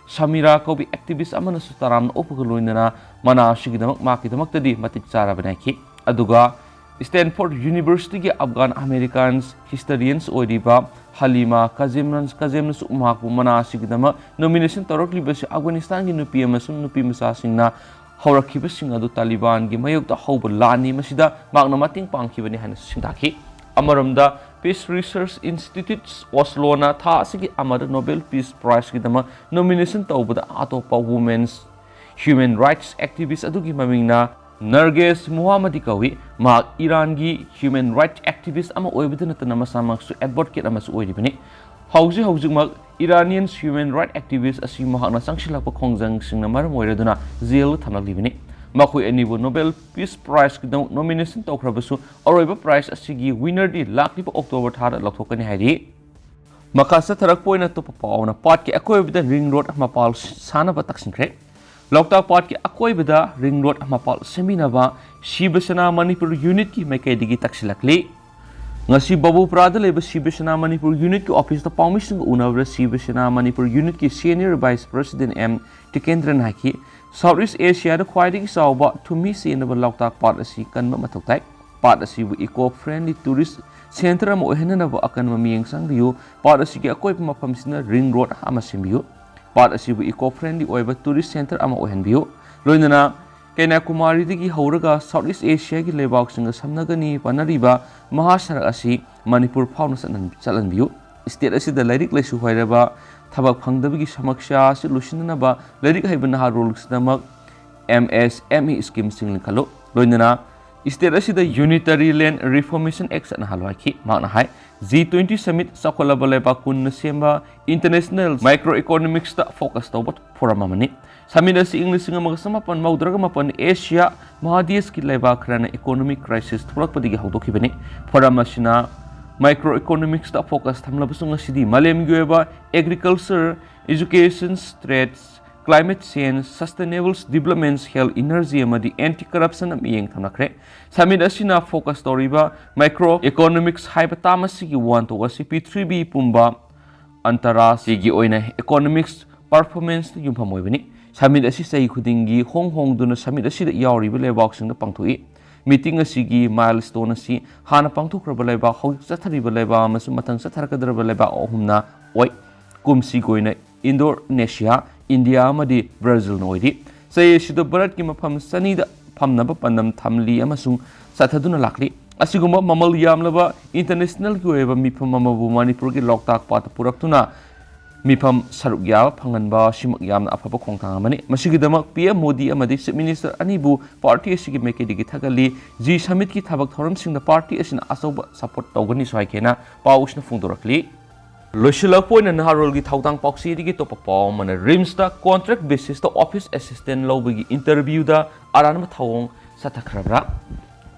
ꯁꯃꯤꯔꯥ ꯀꯧꯕꯤ activist ꯑꯃꯅꯁꯨ ꯇꯔꯥꯝꯅ ꯑꯣꯛꯄꯒ ꯂꯣꯏꯅꯅ ꯃꯅꯥ ꯑꯁꯤꯒꯤꯗꯃꯛ ꯃꯍꯥꯛꯀꯤꯗꯃꯛꯇꯗꯤ ꯃꯇꯤꯛ ꯆꯥꯔꯕꯅꯤ ꯍꯥꯏꯈꯤ꯫ ꯑꯗꯨꯒ Stanford Universityꯒꯤ Afghan Americans historians ꯑꯣꯏꯔꯤꯕ ꯍꯂꯤꯃꯥ ꯀꯥꯖꯤꯝꯅ-, ꯀꯥꯖꯤꯝꯅꯁꯨ ꯃꯍꯥꯛꯄꯨ ꯃꯅꯥ ꯑꯁꯤꯒꯤꯗꯃꯛ nomination ꯇꯧꯔꯛꯂꯤꯕꯁꯤ ꯑꯐꯒꯥꯅꯤꯁꯇꯥꯟꯒꯤ ꯅꯨꯄꯤ ꯑꯃꯁꯨꯡ ꯅꯨꯄꯤ ꯃꯆꯥꯁꯤꯡꯅ ꯍꯧꯔꯛꯈꯤꯕꯁꯤꯡ ꯑꯗꯨ ꯇꯥꯂꯤꯕꯥꯟꯒꯤ ꯃꯥꯌꯣꯛꯇ ꯍꯧꯕ ꯂꯥꯟꯅꯤ, ꯃꯁꯤꯗ ꯃꯍꯥꯛꯅ ꯃꯇꯦꯡ ꯄꯥꯡꯈꯤꯕꯅꯤ ꯍꯥꯏꯅ ꯁꯤꯡꯊꯥꯈꯤ꯫ ꯑꯃꯔꯣꯝꯗ, Peace Research Institute Osloꯅ ꯊꯥ ꯑꯁꯤꯒꯤ ꯑꯃꯗ Nobel Peace Prizeꯀꯤꯗꯃꯛ nomination ꯇꯧꯕꯗ ꯑꯇꯣꯞꯄ women's human rights activist ꯑꯗꯨꯒꯤ ꯃꯃꯤꯡꯅ ꯅꯔꯒꯦꯁ ꯃꯨꯍꯥꯃꯗꯤ ꯀꯧꯏ꯫ ꯃꯍꯥꯛ ꯏꯔꯥꯟꯒꯤ human rights activist ꯑꯃ ꯑꯣꯏꯕꯗ ꯅꯠꯇꯅ ꯃꯁꯥꯃꯛꯁꯨ advocate ꯑꯃꯁꯨ ꯑꯣꯏꯔꯤꯕꯅꯤ꯫ ꯍꯧꯖꯤꯛ ꯍꯧꯖꯤꯛꯃꯛ Iranian human rights activist ꯑꯁꯤ ꯃꯍꯥꯛꯅ ꯆꯪꯁꯤꯜꯂꯛꯄ ꯈꯣꯡꯖꯪꯁꯤꯡꯅ ꯃꯔꯝ ꯑꯣꯏꯔꯗꯨꯅ ꯖꯦꯜꯗ ꯊꯝꯂꯛꯂꯤꯕꯅꯤ꯫ ꯃꯈꯣꯏ ꯑꯅꯤꯕꯨ Nobel Peace Prizeꯀꯤꯗꯃꯛ nomination ꯇꯧꯈ꯭ꯔꯕꯁꯨ, ꯑꯔꯣꯏꯕ prize ꯑꯁꯤꯒꯤ winnerꯗꯤ ꯂꯥꯛꯂꯤꯕ October ꯊꯥꯗ ꯂꯧꯊꯣꯛꯀꯅꯤ ꯍꯥꯏꯔꯤ꯫ ꯃꯈꯥ ꯆꯠꯊꯔꯛꯄ ꯑꯣꯏꯅ ꯑꯇꯣꯞꯄ ꯄꯥꯎ ꯑꯃꯅ ꯄꯥꯠꯀꯤ ꯑꯀꯣꯏꯕꯗ ring road ꯃꯄꯥꯜ ꯁꯥꯅꯕ ꯇꯛꯁꯤꯟꯈ꯭ꯔꯦ꯫ ꯂꯣꯛꯇꯥꯛ ꯄꯥꯠꯀꯤ ꯑꯀꯣꯏꯕꯗ ring road ꯃꯄꯥꯜ ꯁꯦꯝꯕꯤꯅꯕ ꯁꯤꯕ ꯁꯦꯅꯥ ꯃꯅꯤꯄꯨꯔ unitꯀꯤ ꯃꯥꯏꯀꯩꯗꯒꯤ ꯇꯛꯁꯤꯜꯂꯛꯂꯤ꯫ ꯉꯁꯤ ꯕꯕꯨꯄꯨꯔꯥꯗ ꯂꯩꯕ ꯁꯤꯕ ꯁꯦꯅꯥ ꯃꯅꯤꯄꯨꯔ unitꯀꯤ officeꯇ ꯄꯥꯎꯃꯤꯁꯤꯡꯒ ꯎꯅꯕꯗ ꯁꯤꯕ ꯁꯦꯅꯥ ꯃꯅꯤꯄꯨꯔ unitꯀꯤ senior vice president ꯑꯦꯝ ꯇꯤꯀꯦꯟꯗ꯭ꯔꯅ ꯍꯥꯏꯈꯤ, South East Asiaꯗ ꯈ꯭ꯋꯥꯏꯗꯒꯤ ꯆꯥꯎꯕ ꯊꯨꯝꯃꯤ ꯆꯦꯟꯅꯕ ꯂꯣꯛꯇꯥꯛ ꯄꯥꯠ ꯑꯁꯤ ꯀꯟꯕ ꯃꯊꯧ ꯇꯥꯏ꯫ ꯄꯥꯠ ꯑꯁꯤꯕꯨ eco friendly tourist centre ꯑꯃ ꯑꯣꯏꯍꯟꯅꯅꯕ ꯑꯀꯟꯕ ꯃꯤꯠꯌꯦꯡ ꯆꯪꯕꯤꯌꯨ꯫ ꯄꯥꯠ ꯑꯁꯤꯒꯤ ꯑꯀꯣꯏꯕ ꯃꯐꯝꯁꯤꯅ ring road ꯑꯃ ꯁꯦꯝꯕꯤꯌꯨ꯫ ꯄꯥꯠ ꯑꯁꯤꯕꯨ eco friendly ꯑꯣꯏꯕ tourist centre ꯑꯃ ꯑꯣꯏꯍꯟꯕꯤꯌꯨ꯫ ꯂꯣꯏꯅꯅ ꯀꯩꯅꯥꯀꯨꯃꯥꯔꯤꯗꯒꯤ ꯍꯧꯔꯒ South East Asiaꯒꯤ ꯂꯩꯕꯥꯛꯁꯤꯡꯒ ꯁꯝꯅꯒꯅꯤ ꯄꯥꯅꯔꯤꯕ ꯃꯍꯥꯁꯔꯛ ꯑꯁꯤ ꯃꯅꯤꯄꯨꯔ ꯐꯥꯎꯅ ꯆꯠꯍꯟ-, ꯆꯠꯍꯟꯕꯤꯌꯨ꯫ State ꯑꯁꯤꯗ ꯂꯥꯏꯔꯤꯛ ꯂꯥꯏꯁꯨ ꯍꯩꯔꯕ, ꯊꯕꯛ ꯐꯪꯗꯕꯒꯤ ꯁꯃꯁ꯭ꯌꯥ ꯑꯁꯤ ꯂꯣꯏꯁꯤꯟꯅꯅꯕ ꯂꯥꯏꯔꯤꯛ ꯍꯩꯕ ꯅꯍꯥꯔꯣꯜꯁꯤꯡꯒꯤꯗꯃꯛ M S M E schemeꯁꯤꯡ ꯂꯤꯡꯈꯠꯂꯨ꯫ ꯂꯣꯏꯅꯅ state ꯑꯁꯤꯗ Unitary Land Reformation Act ꯆꯠꯅꯍꯜꯂꯣ ꯍꯥꯏꯈꯤ꯫ ꯃꯍꯥꯛꯅ ꯍꯥꯏ, G twenty summit ꯆꯥꯎꯈꯠꯂꯕ ꯂꯩꯕꯥꯛ ꯀꯨꯟꯅ ꯁꯦꯝꯕ international micro economicsꯇ focus ꯇꯧꯕ forum ꯑꯃꯅꯤ꯫ Summit ꯑꯁꯤ ꯏꯪ ꯂꯤꯁꯤꯡ ꯑꯃꯒ ꯆꯃꯥꯄꯟ ꯃꯧꯗ꯭ꯔꯥꯒ ꯃꯥꯄꯟ Asia ꯃꯍꯥꯗꯦꯁꯀꯤ ꯂꯩꯕꯥꯛ ꯈꯔꯅ economic crisis ꯊꯣꯛꯂꯛꯄꯗꯒꯤ ꯍꯧꯗꯣꯛꯈꯤꯕꯅꯤ꯫ Forum ꯑꯁꯤꯅ Micro economics ꯇ focus ꯊꯝꯂꯕꯁꯨ ꯉꯁꯤꯗꯤ ꯃꯥꯂꯦꯝꯒꯤ ꯑꯣꯏꯕ agriculture, education, trades, climate change, sustainable developments, health, energy ꯑꯃꯗꯤ anti corruption ꯗ ꯃꯤꯠꯌꯦꯡ ꯊꯝꯅꯈ꯭ꯔꯦ꯫ Summit ꯑꯁꯤꯅ focus ꯇꯧꯔꯤꯕ micro economics ꯍꯥꯏꯕ term ꯑꯁꯤꯒꯤ ꯋꯥꯍꯟꯊꯣꯛ ꯑꯁꯤ ꯄ꯭ꯔꯤꯊꯤꯕꯤ ꯄꯨꯝꯕ ꯑꯟꯇꯔꯔꯥꯁꯇ꯭ꯔꯤꯌꯒꯤ ꯑꯣꯏꯅ economics performance ꯇ ꯌꯨꯝꯐꯝ ꯑꯣꯏꯕꯅꯤ꯫ Summit ꯑꯁꯤ ꯆꯍꯤ ꯈꯨꯗꯤꯡꯒꯤ ꯍꯣꯡ ꯍꯣꯡꯗꯨꯅ summit ꯑꯁꯤꯗ ꯌꯥꯎꯔꯤꯕ ꯂꯩꯕꯥꯛꯁꯤꯡꯗ ꯄꯥꯡꯊꯣꯛꯏ꯫ Meeting ꯑꯁꯤꯒꯤ milestone ꯑꯁꯤ ꯍꯥꯟꯅ ꯄꯥꯡꯊꯣꯛꯈ꯭ꯔꯕ ꯂꯩꯕꯥꯛ, ꯍꯧꯖꯤꯛ ꯆꯠꯊꯔꯤꯕ ꯂꯩꯕꯥꯛ ꯑꯃꯁꯨꯡ ꯃꯊꯪ ꯆꯠꯊꯔꯛꯀꯗꯧꯔꯤꯕ ꯂꯩꯕꯥꯛ ꯑꯍꯨꯝꯅ ꯑꯣꯏ꯫ ꯀꯨꯝꯁꯤꯒꯤ ꯑꯣꯏꯅ Indonesia, India ꯑꯃꯗꯤ Brazil ꯅ ꯑꯣꯏꯔꯤ꯫ ꯆꯌꯦꯠꯁꯤꯗ ꯚꯥꯔꯠꯀꯤ ꯃꯐꯝ ꯆꯅꯤꯗ ꯐꯝꯅꯕ ꯄꯥꯟꯗꯝ ꯊꯝꯂꯤ ꯑꯃꯁꯨꯡ ꯆꯠꯊꯗꯨꯅ ꯂꯥꯛꯂꯤ꯫ ꯑꯁꯤꯒꯨꯝꯕ ꯃꯃꯜ ꯌꯥꯝꯂꯕ international ꯒꯤ ꯑꯣꯏꯕ ꯃꯤꯐꯝ ꯑꯃꯕꯨ ꯃꯅꯤꯄꯨꯔꯒꯤ ꯂꯣꯛꯇꯥꯛ ꯄꯥꯠꯇ ꯄꯨꯔꯛꯇꯨꯅ ꯃꯤꯐꯝ ꯁꯔꯨꯛ ꯌꯥꯕ ꯐꯪꯍꯟꯕ ꯑꯁꯤꯃꯛ ꯌꯥꯝꯅ ꯑꯐꯕ ꯈꯣꯡꯊꯥꯡ ꯑꯃꯅꯤ꯫ ꯃꯁꯤꯒꯤꯗꯃꯛ P M ꯃꯣꯗꯤ ꯑꯃꯗꯤ Chief Minister ꯑꯅꯤꯕꯨ party ꯑꯁꯤꯒꯤ ꯃꯥꯏꯀꯩꯗꯒꯤ ꯊꯥꯒꯠꯂꯤ꯫ G Summit ꯀꯤ ꯊꯕꯛ ꯊꯧꯔꯝꯁꯤꯡꯗ party ꯑꯁꯤꯅ ꯑꯆꯧꯕ support ꯇꯧꯒꯅꯤꯁꯨ ꯍꯥꯏꯈꯤꯅ ꯄꯥꯎꯁꯤꯅ ꯐꯣꯡꯗꯣꯔꯛꯂꯤ꯫ ꯂꯣꯏꯁꯤꯜꯂꯛꯄ ꯑꯣꯏꯅ ꯅꯍꯥꯔꯣꯜꯒꯤ ꯊꯧꯗꯥꯡ ꯄꯥꯎꯆꯦꯗꯒꯤ ꯑꯇꯣꯞꯄ ꯄꯥꯎ ꯑꯃꯅ, ꯔꯤꯝꯁꯇ contract basis ꯇ office assistant ꯂꯧꯕꯒꯤ interview ꯗ ꯑꯔꯥꯟꯕ ꯊꯧꯑꯣꯡ ꯆꯠꯊꯈ꯭ꯔꯕ꯭ꯔꯥ?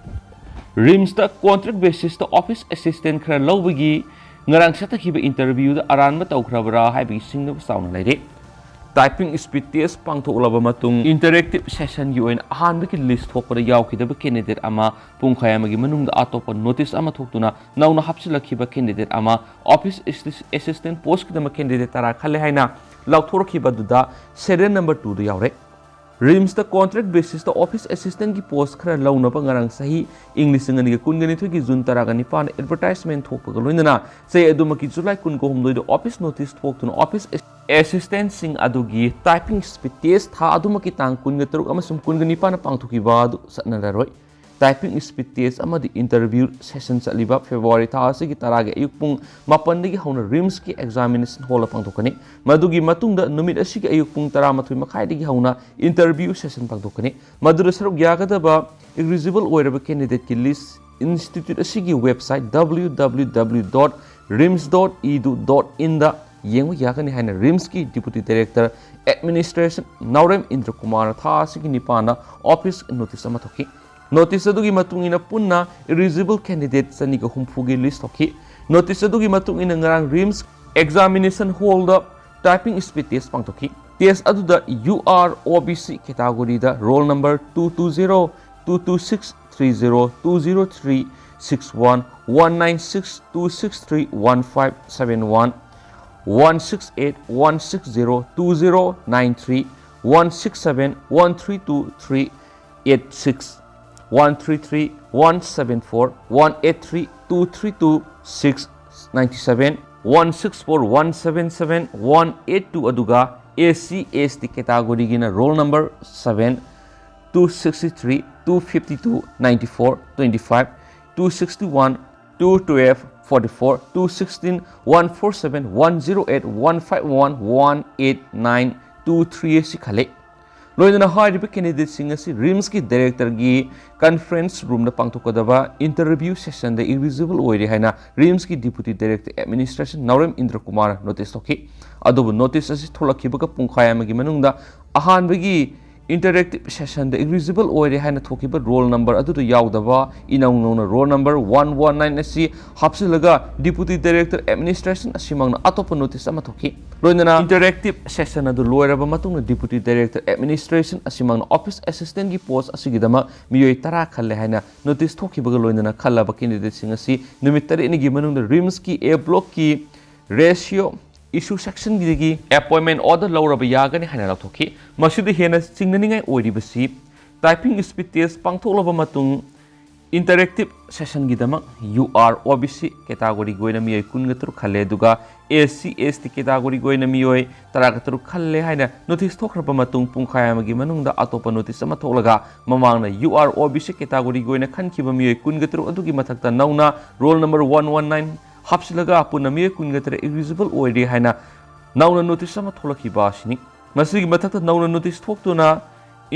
ꯔꯤꯝꯁꯇ contract basis ꯇ office assistant ꯈꯔ ꯂꯧꯕꯒꯤ ꯉꯔꯥꯡ ꯆꯠꯊꯈꯤꯕ interview ꯗ ꯑꯔꯥꯟꯕ ꯇꯧꯈ꯭ꯔꯕ꯭ꯔꯥ ꯍꯥꯏꯕꯒꯤ ꯁꯤꯡꯅꯕ ꯆꯥꯎꯅ ꯂꯩꯔꯦ꯫ Typing speed test ꯄꯥꯡꯊꯣꯛꯂꯕ ꯃꯇꯨꯡ, interactive session ꯒꯤ ꯑꯣꯏꯅ ꯑꯍꯥꯟꯕꯒꯤ list ꯊꯣꯛꯄꯗ ꯌꯥꯎꯈꯤꯗꯕ candidate ꯑꯃ ꯄꯨꯡꯈꯥꯏ ꯑꯃꯒꯤ ꯃꯅꯨꯡꯗ ꯑꯇꯣꯞꯄ notice ꯑꯃ ꯊꯣꯛꯇꯨꯅ ꯅꯧꯅ ꯍꯥꯞꯆꯤꯜꯂꯛꯈꯤꯕ candidate ꯑꯃ office assist-, assistant post ꯀꯤꯗꯃꯛ candidate ꯇꯔꯥ ꯈꯜꯂꯦ ꯍꯥꯏꯅ ꯂꯥꯎꯊꯣꯔꯛꯈꯤꯕ ꯑꯗꯨꯗ serial number two ꯗ ꯌꯥꯎꯔꯦ꯫ ꯔꯤꯝꯁꯇ contract basis ꯇ office assistant ꯀꯤ post ꯈꯔ ꯂꯧꯅꯕ ꯉꯔꯥꯡ ꯆꯍꯤ ꯏꯪ ꯂꯤꯁꯤꯡ ꯑꯅꯤꯒ ꯀꯨꯟꯒ ꯅꯤꯊꯣꯏꯒꯤ ꯖꯨꯟ ꯇꯔꯥꯒ ꯅꯤꯄꯥꯟꯗ advertisement ꯊꯣꯛꯄꯒ ꯂꯣꯏꯅꯅ ꯆꯍꯤ ꯑꯗꯨꯃꯛꯀꯤ ꯖꯨꯂꯥꯏ ꯀꯨꯟꯒ ꯍꯨꯝꯗꯣꯏꯗ office notice ꯊꯣꯛꯇꯨꯅ office assistant ꯁꯤꯡ ꯑꯗꯨꯒꯤ typing speed test ꯊꯥ ꯑꯗꯨꯃꯛꯀꯤ ꯇꯥꯡ ꯀꯨꯟꯒ ꯇꯔꯨꯛ ꯑꯃꯁꯨꯡ ꯀꯨꯟꯒ ꯅꯤꯄꯥꯟꯗ ꯄꯥꯡꯊꯣꯛꯈꯤꯕ ꯑꯗꯨ ꯆꯠꯅꯔꯔꯣꯏ꯫ Typing speed test ꯑꯃꯗꯤ interview session ꯆꯠꯂꯤꯕ February ꯊꯥ ꯑꯁꯤꯒꯤ ꯇꯔꯥꯒꯤ ꯑꯌꯨꯛ ꯄꯨꯡ ꯃꯥꯄꯟꯗꯒꯤ ꯍꯧꯅ ꯔꯤꯝꯁꯀꯤ examination hall ꯗ ꯄꯥꯡꯊꯣꯛꯀꯅꯤ꯫ ꯃꯗꯨꯒꯤ ꯃꯇꯨꯡꯗ ꯅꯨꯃꯤꯠ ꯑꯁꯤꯒꯤ ꯑꯌꯨꯛ ꯄꯨꯡ ꯇꯔꯥꯃꯥꯊꯣꯏ ꯃꯈꯥꯏꯗꯒꯤ ꯍꯧꯅ interview session ꯄꯥꯡꯊꯣꯛꯀꯅꯤ꯫ ꯃꯗꯨꯗ ꯁꯔꯨꯛ ꯌꯥꯒꯗꯕ eligible ꯑꯣꯏꯔꯕ candidate ꯀꯤ list institute ꯑꯁꯤꯒꯤ website W W W dot rims dot E D U dot in ꯗ ꯌꯦꯡꯕ ꯌꯥꯒꯅꯤ ꯍꯥꯏꯅ ꯔꯤꯝꯁꯀꯤ Deputy Director Administration ꯅꯥꯎꯔꯦꯝ ꯏꯟꯗ꯭ꯔ ꯀꯨꯃꯥꯔꯅ ꯊꯥ ꯑꯁꯤꯒꯤ ꯅꯤꯄꯥꯟꯗ office notice ꯑꯃ ꯊꯣꯛꯈꯤ꯫ Notice ꯑꯗꯨꯒꯤ ꯃꯇꯨꯡ ꯏꯟꯅ ꯄꯨꯟꯅ eligible candidate ꯆꯅꯤꯒ ꯍꯨꯝꯐꯨꯒꯤ list ꯊꯣꯛꯈꯤ꯫ Notice ꯑꯗꯨꯒꯤ ꯃꯇꯨꯡ ꯏꯟꯅ ꯉꯔꯥꯡ RIMS examination hallꯗ typing speed test ꯄꯥꯡꯊꯣꯛꯈꯤ꯫ Test ꯑꯗꯨꯗ UR OBC categoryꯗ roll number two two zero two two six three zero two zero three six one one nine six two six three one five seven one one six eight one six zero two zero nine three one six seven one three two three eight six one three three one seven four one eight three two three two six ninety seven one six four one seven seven one eight two ꯑꯗꯨꯒ SC ST categoryꯒꯤꯅ roll number seven two sixty three two fifty two ninety four twenty five two sixty one two twelve forty four two sixteen one four seven one zero eight one five one one eight nine two three ꯑꯁꯤ ꯈꯜꯂꯤ꯫ ꯂꯣꯏꯅꯅ ꯍꯥꯏꯔꯤꯕ candidateꯁꯤꯡ ꯑꯁꯤ RIMSꯀꯤ directorꯒꯤ conference roomꯗ ꯄꯥꯡꯊꯣꯛꯀꯗꯕ interview sessionꯗ eligible ꯑꯣꯏꯔꯦ ꯍꯥꯏꯅ RIMSꯀꯤ deputy director administration ꯅꯥꯎꯔꯦꯝ ꯏꯟꯗ꯭ꯔ ꯀꯨꯃꯥꯔꯅ notice ꯊꯣꯛꯈꯤ꯫ ꯑꯗꯨꯕꯨ notice ꯑꯁꯤ ꯊꯣꯛꯂꯛꯈꯤꯕꯒ ꯄꯨꯡꯈꯥꯏ ꯑꯃꯒꯤ ꯃꯅꯨꯡꯗ ꯑꯍꯥꯟꯕꯒꯤ interactive sessionꯗ eligible ꯑꯣꯏꯔꯦ ꯍꯥꯏꯅ ꯊꯣꯛꯈꯤꯕ roll number ꯑꯗꯨꯗ ꯌꯥꯎꯗꯕ ꯏꯅꯧ ꯅꯧꯅ roll number one one nine ꯑꯁꯤ ꯍꯥꯞꯆꯤꯜꯂꯒ deputy director administration ꯑꯁꯤꯃꯛꯅ ꯑꯇꯣꯞꯄ notice ꯑꯃ ꯊꯣꯛꯈꯤ꯫ ꯂꯣꯏꯅꯅ interactive session ꯑꯗꯨ ꯂꯣꯏꯔꯕ ꯃꯇꯨꯡꯗ deputy director administration ꯑꯁꯤꯃꯛꯅ office assistantꯀꯤ post ꯑꯁꯤꯒꯤꯗꯃꯛ ꯃꯤꯑꯣꯏ ꯇꯔꯥ ꯈꯜꯂꯦ ꯍꯥꯏꯅ notice ꯊꯣꯛꯈꯤꯕꯒ ꯂꯣꯏꯅꯅ ꯈꯜꯂꯕ candidateꯁꯤꯡ ꯑꯁꯤ ꯅꯨꯃꯤꯠ ꯇꯔꯦꯠꯅꯤꯒꯤ ꯃꯅꯨꯡꯗ RIMSꯀꯤ A blockꯀꯤ ratio issue sectionꯒꯤꯗꯒꯤ appointment order ꯂꯧꯔꯕ ꯌꯥꯒꯅꯤ ꯍꯥꯏꯅ ꯂꯥꯎꯊꯣꯛꯈꯤ꯫ ꯃꯁꯤꯗ ꯍꯦꯟꯅ ꯆꯤꯡꯅꯅꯤꯡꯉꯥꯏ ꯑꯣꯏꯔꯤꯕꯁꯤ typing speed test ꯄꯥꯡꯊꯣꯛꯂꯕ ꯃꯇꯨꯡ interactive sessionꯒꯤꯗꯃꯛ UR OBC categoryꯒꯤ ꯑꯣꯏꯅ ꯃꯤꯑꯣꯏ ꯀꯨꯟꯒ ꯇꯔꯨꯛ ꯈꯜꯂꯦ, ꯑꯗꯨꯒ SC ST categoryꯒꯤ ꯑꯣꯏꯅ ꯃꯤꯑꯣꯏ ꯇꯔꯥꯒ ꯇꯔꯨꯛ ꯈꯜꯂꯦ ꯍꯥꯏꯅ notice ꯊꯣꯛꯈ꯭ꯔꯕ ꯃꯇꯨꯡ ꯄꯨꯡꯈꯥꯏ ꯑꯃꯒꯤ ꯃꯅꯨꯡꯗ ꯑꯇꯣꯞꯄ notice ꯑꯃ ꯊꯣꯛꯂꯒ ꯃꯃꯥꯡꯅ UR OBC categoryꯒꯤ ꯑꯣꯏꯅ ꯈꯟꯈꯤꯕ ꯃꯤꯑꯣꯏ ꯀꯨꯟꯒ ꯇꯔꯨꯛ ꯑꯗꯨꯒꯤ ꯃꯊꯛꯇ ꯅꯧꯅ roll number one one nine ꯍꯥꯞꯆꯤꯜꯂꯒ ꯑꯄꯨꯟꯅ ꯃꯤꯑꯣꯏ ꯀꯨꯟꯒ ꯇꯔꯦꯠ eligible ꯑꯣꯏꯔꯦ ꯍꯥꯏꯅ ꯅꯧꯅ notice ꯑꯃ ꯊꯣꯛꯂꯛꯈꯤꯕ ꯑꯁꯤꯅꯤ꯫ ꯃꯁꯤꯒꯤ ꯃꯊꯛꯇ ꯅꯧꯅ notice ꯊꯣꯛꯇꯨꯅ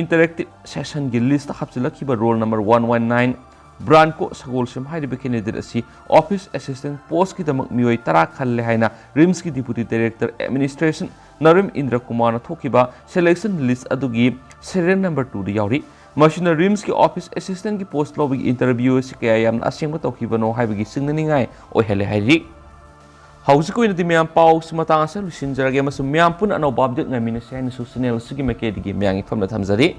interactive sessionꯒꯤ listꯇ ꯍꯥꯞꯆꯤꯜꯂꯛꯈꯤꯕ roll number one one nine ꯕ꯭ꯔꯥꯟꯀꯣ ꯁꯒꯣꯜꯁꯦꯝ ꯍꯥꯏꯔꯤꯕ candidate ꯑꯁꯤ office assistant postꯀꯤꯗꯃꯛ ꯃꯤꯑꯣꯏ ꯇꯔꯥ ꯈꯜꯂꯦ ꯍꯥꯏꯅ RIMSꯀꯤ deputy director administration ꯅꯥꯎꯔꯦꯝ ꯏꯟꯗ꯭ꯔ ꯀꯨꯃꯥꯔꯅ ꯊꯣꯛꯈꯤꯕ selection list ꯑꯗꯨꯒꯤ serial number twoꯗ ꯌꯥꯎꯔꯤ꯫ ꯃꯁꯤꯅ ꯔꯤꯝꯁꯀꯤ ꯑꯣꯐꯤꯁ ꯑꯦꯁꯤꯁꯇꯦꯟꯒꯤ ꯄꯣꯁ ꯂꯧꯕꯒꯤ ꯏꯟꯇꯔꯚ꯭ꯌꯨ ꯑꯁꯤ ꯀꯌꯥ ꯌꯥꯝꯅ ꯑꯁꯦꯡꯕ ꯇꯧꯈꯤꯕꯅꯣ ꯍꯥꯏꯕꯒꯤ ꯁꯤꯡꯅꯅꯤꯡꯉꯥꯏ ꯑꯣꯏꯍꯜꯂꯦ ꯍꯥꯏꯔꯤ꯫ ꯍꯧꯖꯤꯛꯀꯤ ꯑꯣꯏꯅꯗꯤ ꯃꯌꯥꯝ ꯄꯥꯎꯁꯤ ꯃꯇꯥꯡ ꯑꯁꯤꯗ ꯂꯣꯏꯁꯤꯟꯖꯔꯒꯦ ꯑꯃꯁꯨꯡ ꯃꯌꯥꯝ ꯄꯨꯟꯅ ꯑꯅꯧꯕ ꯑꯞꯗꯦꯠ ꯉꯥꯏꯃꯤꯟꯅꯁꯤ ꯍꯥꯏꯅꯁꯨ ꯆꯦꯅꯦꯜ ꯑꯁꯤꯒꯤ ꯃꯥꯏꯀꯩꯗꯒꯤ ꯃꯌꯥꯝꯒꯤ ꯐꯝꯗ ꯊꯝꯖꯔꯤ꯫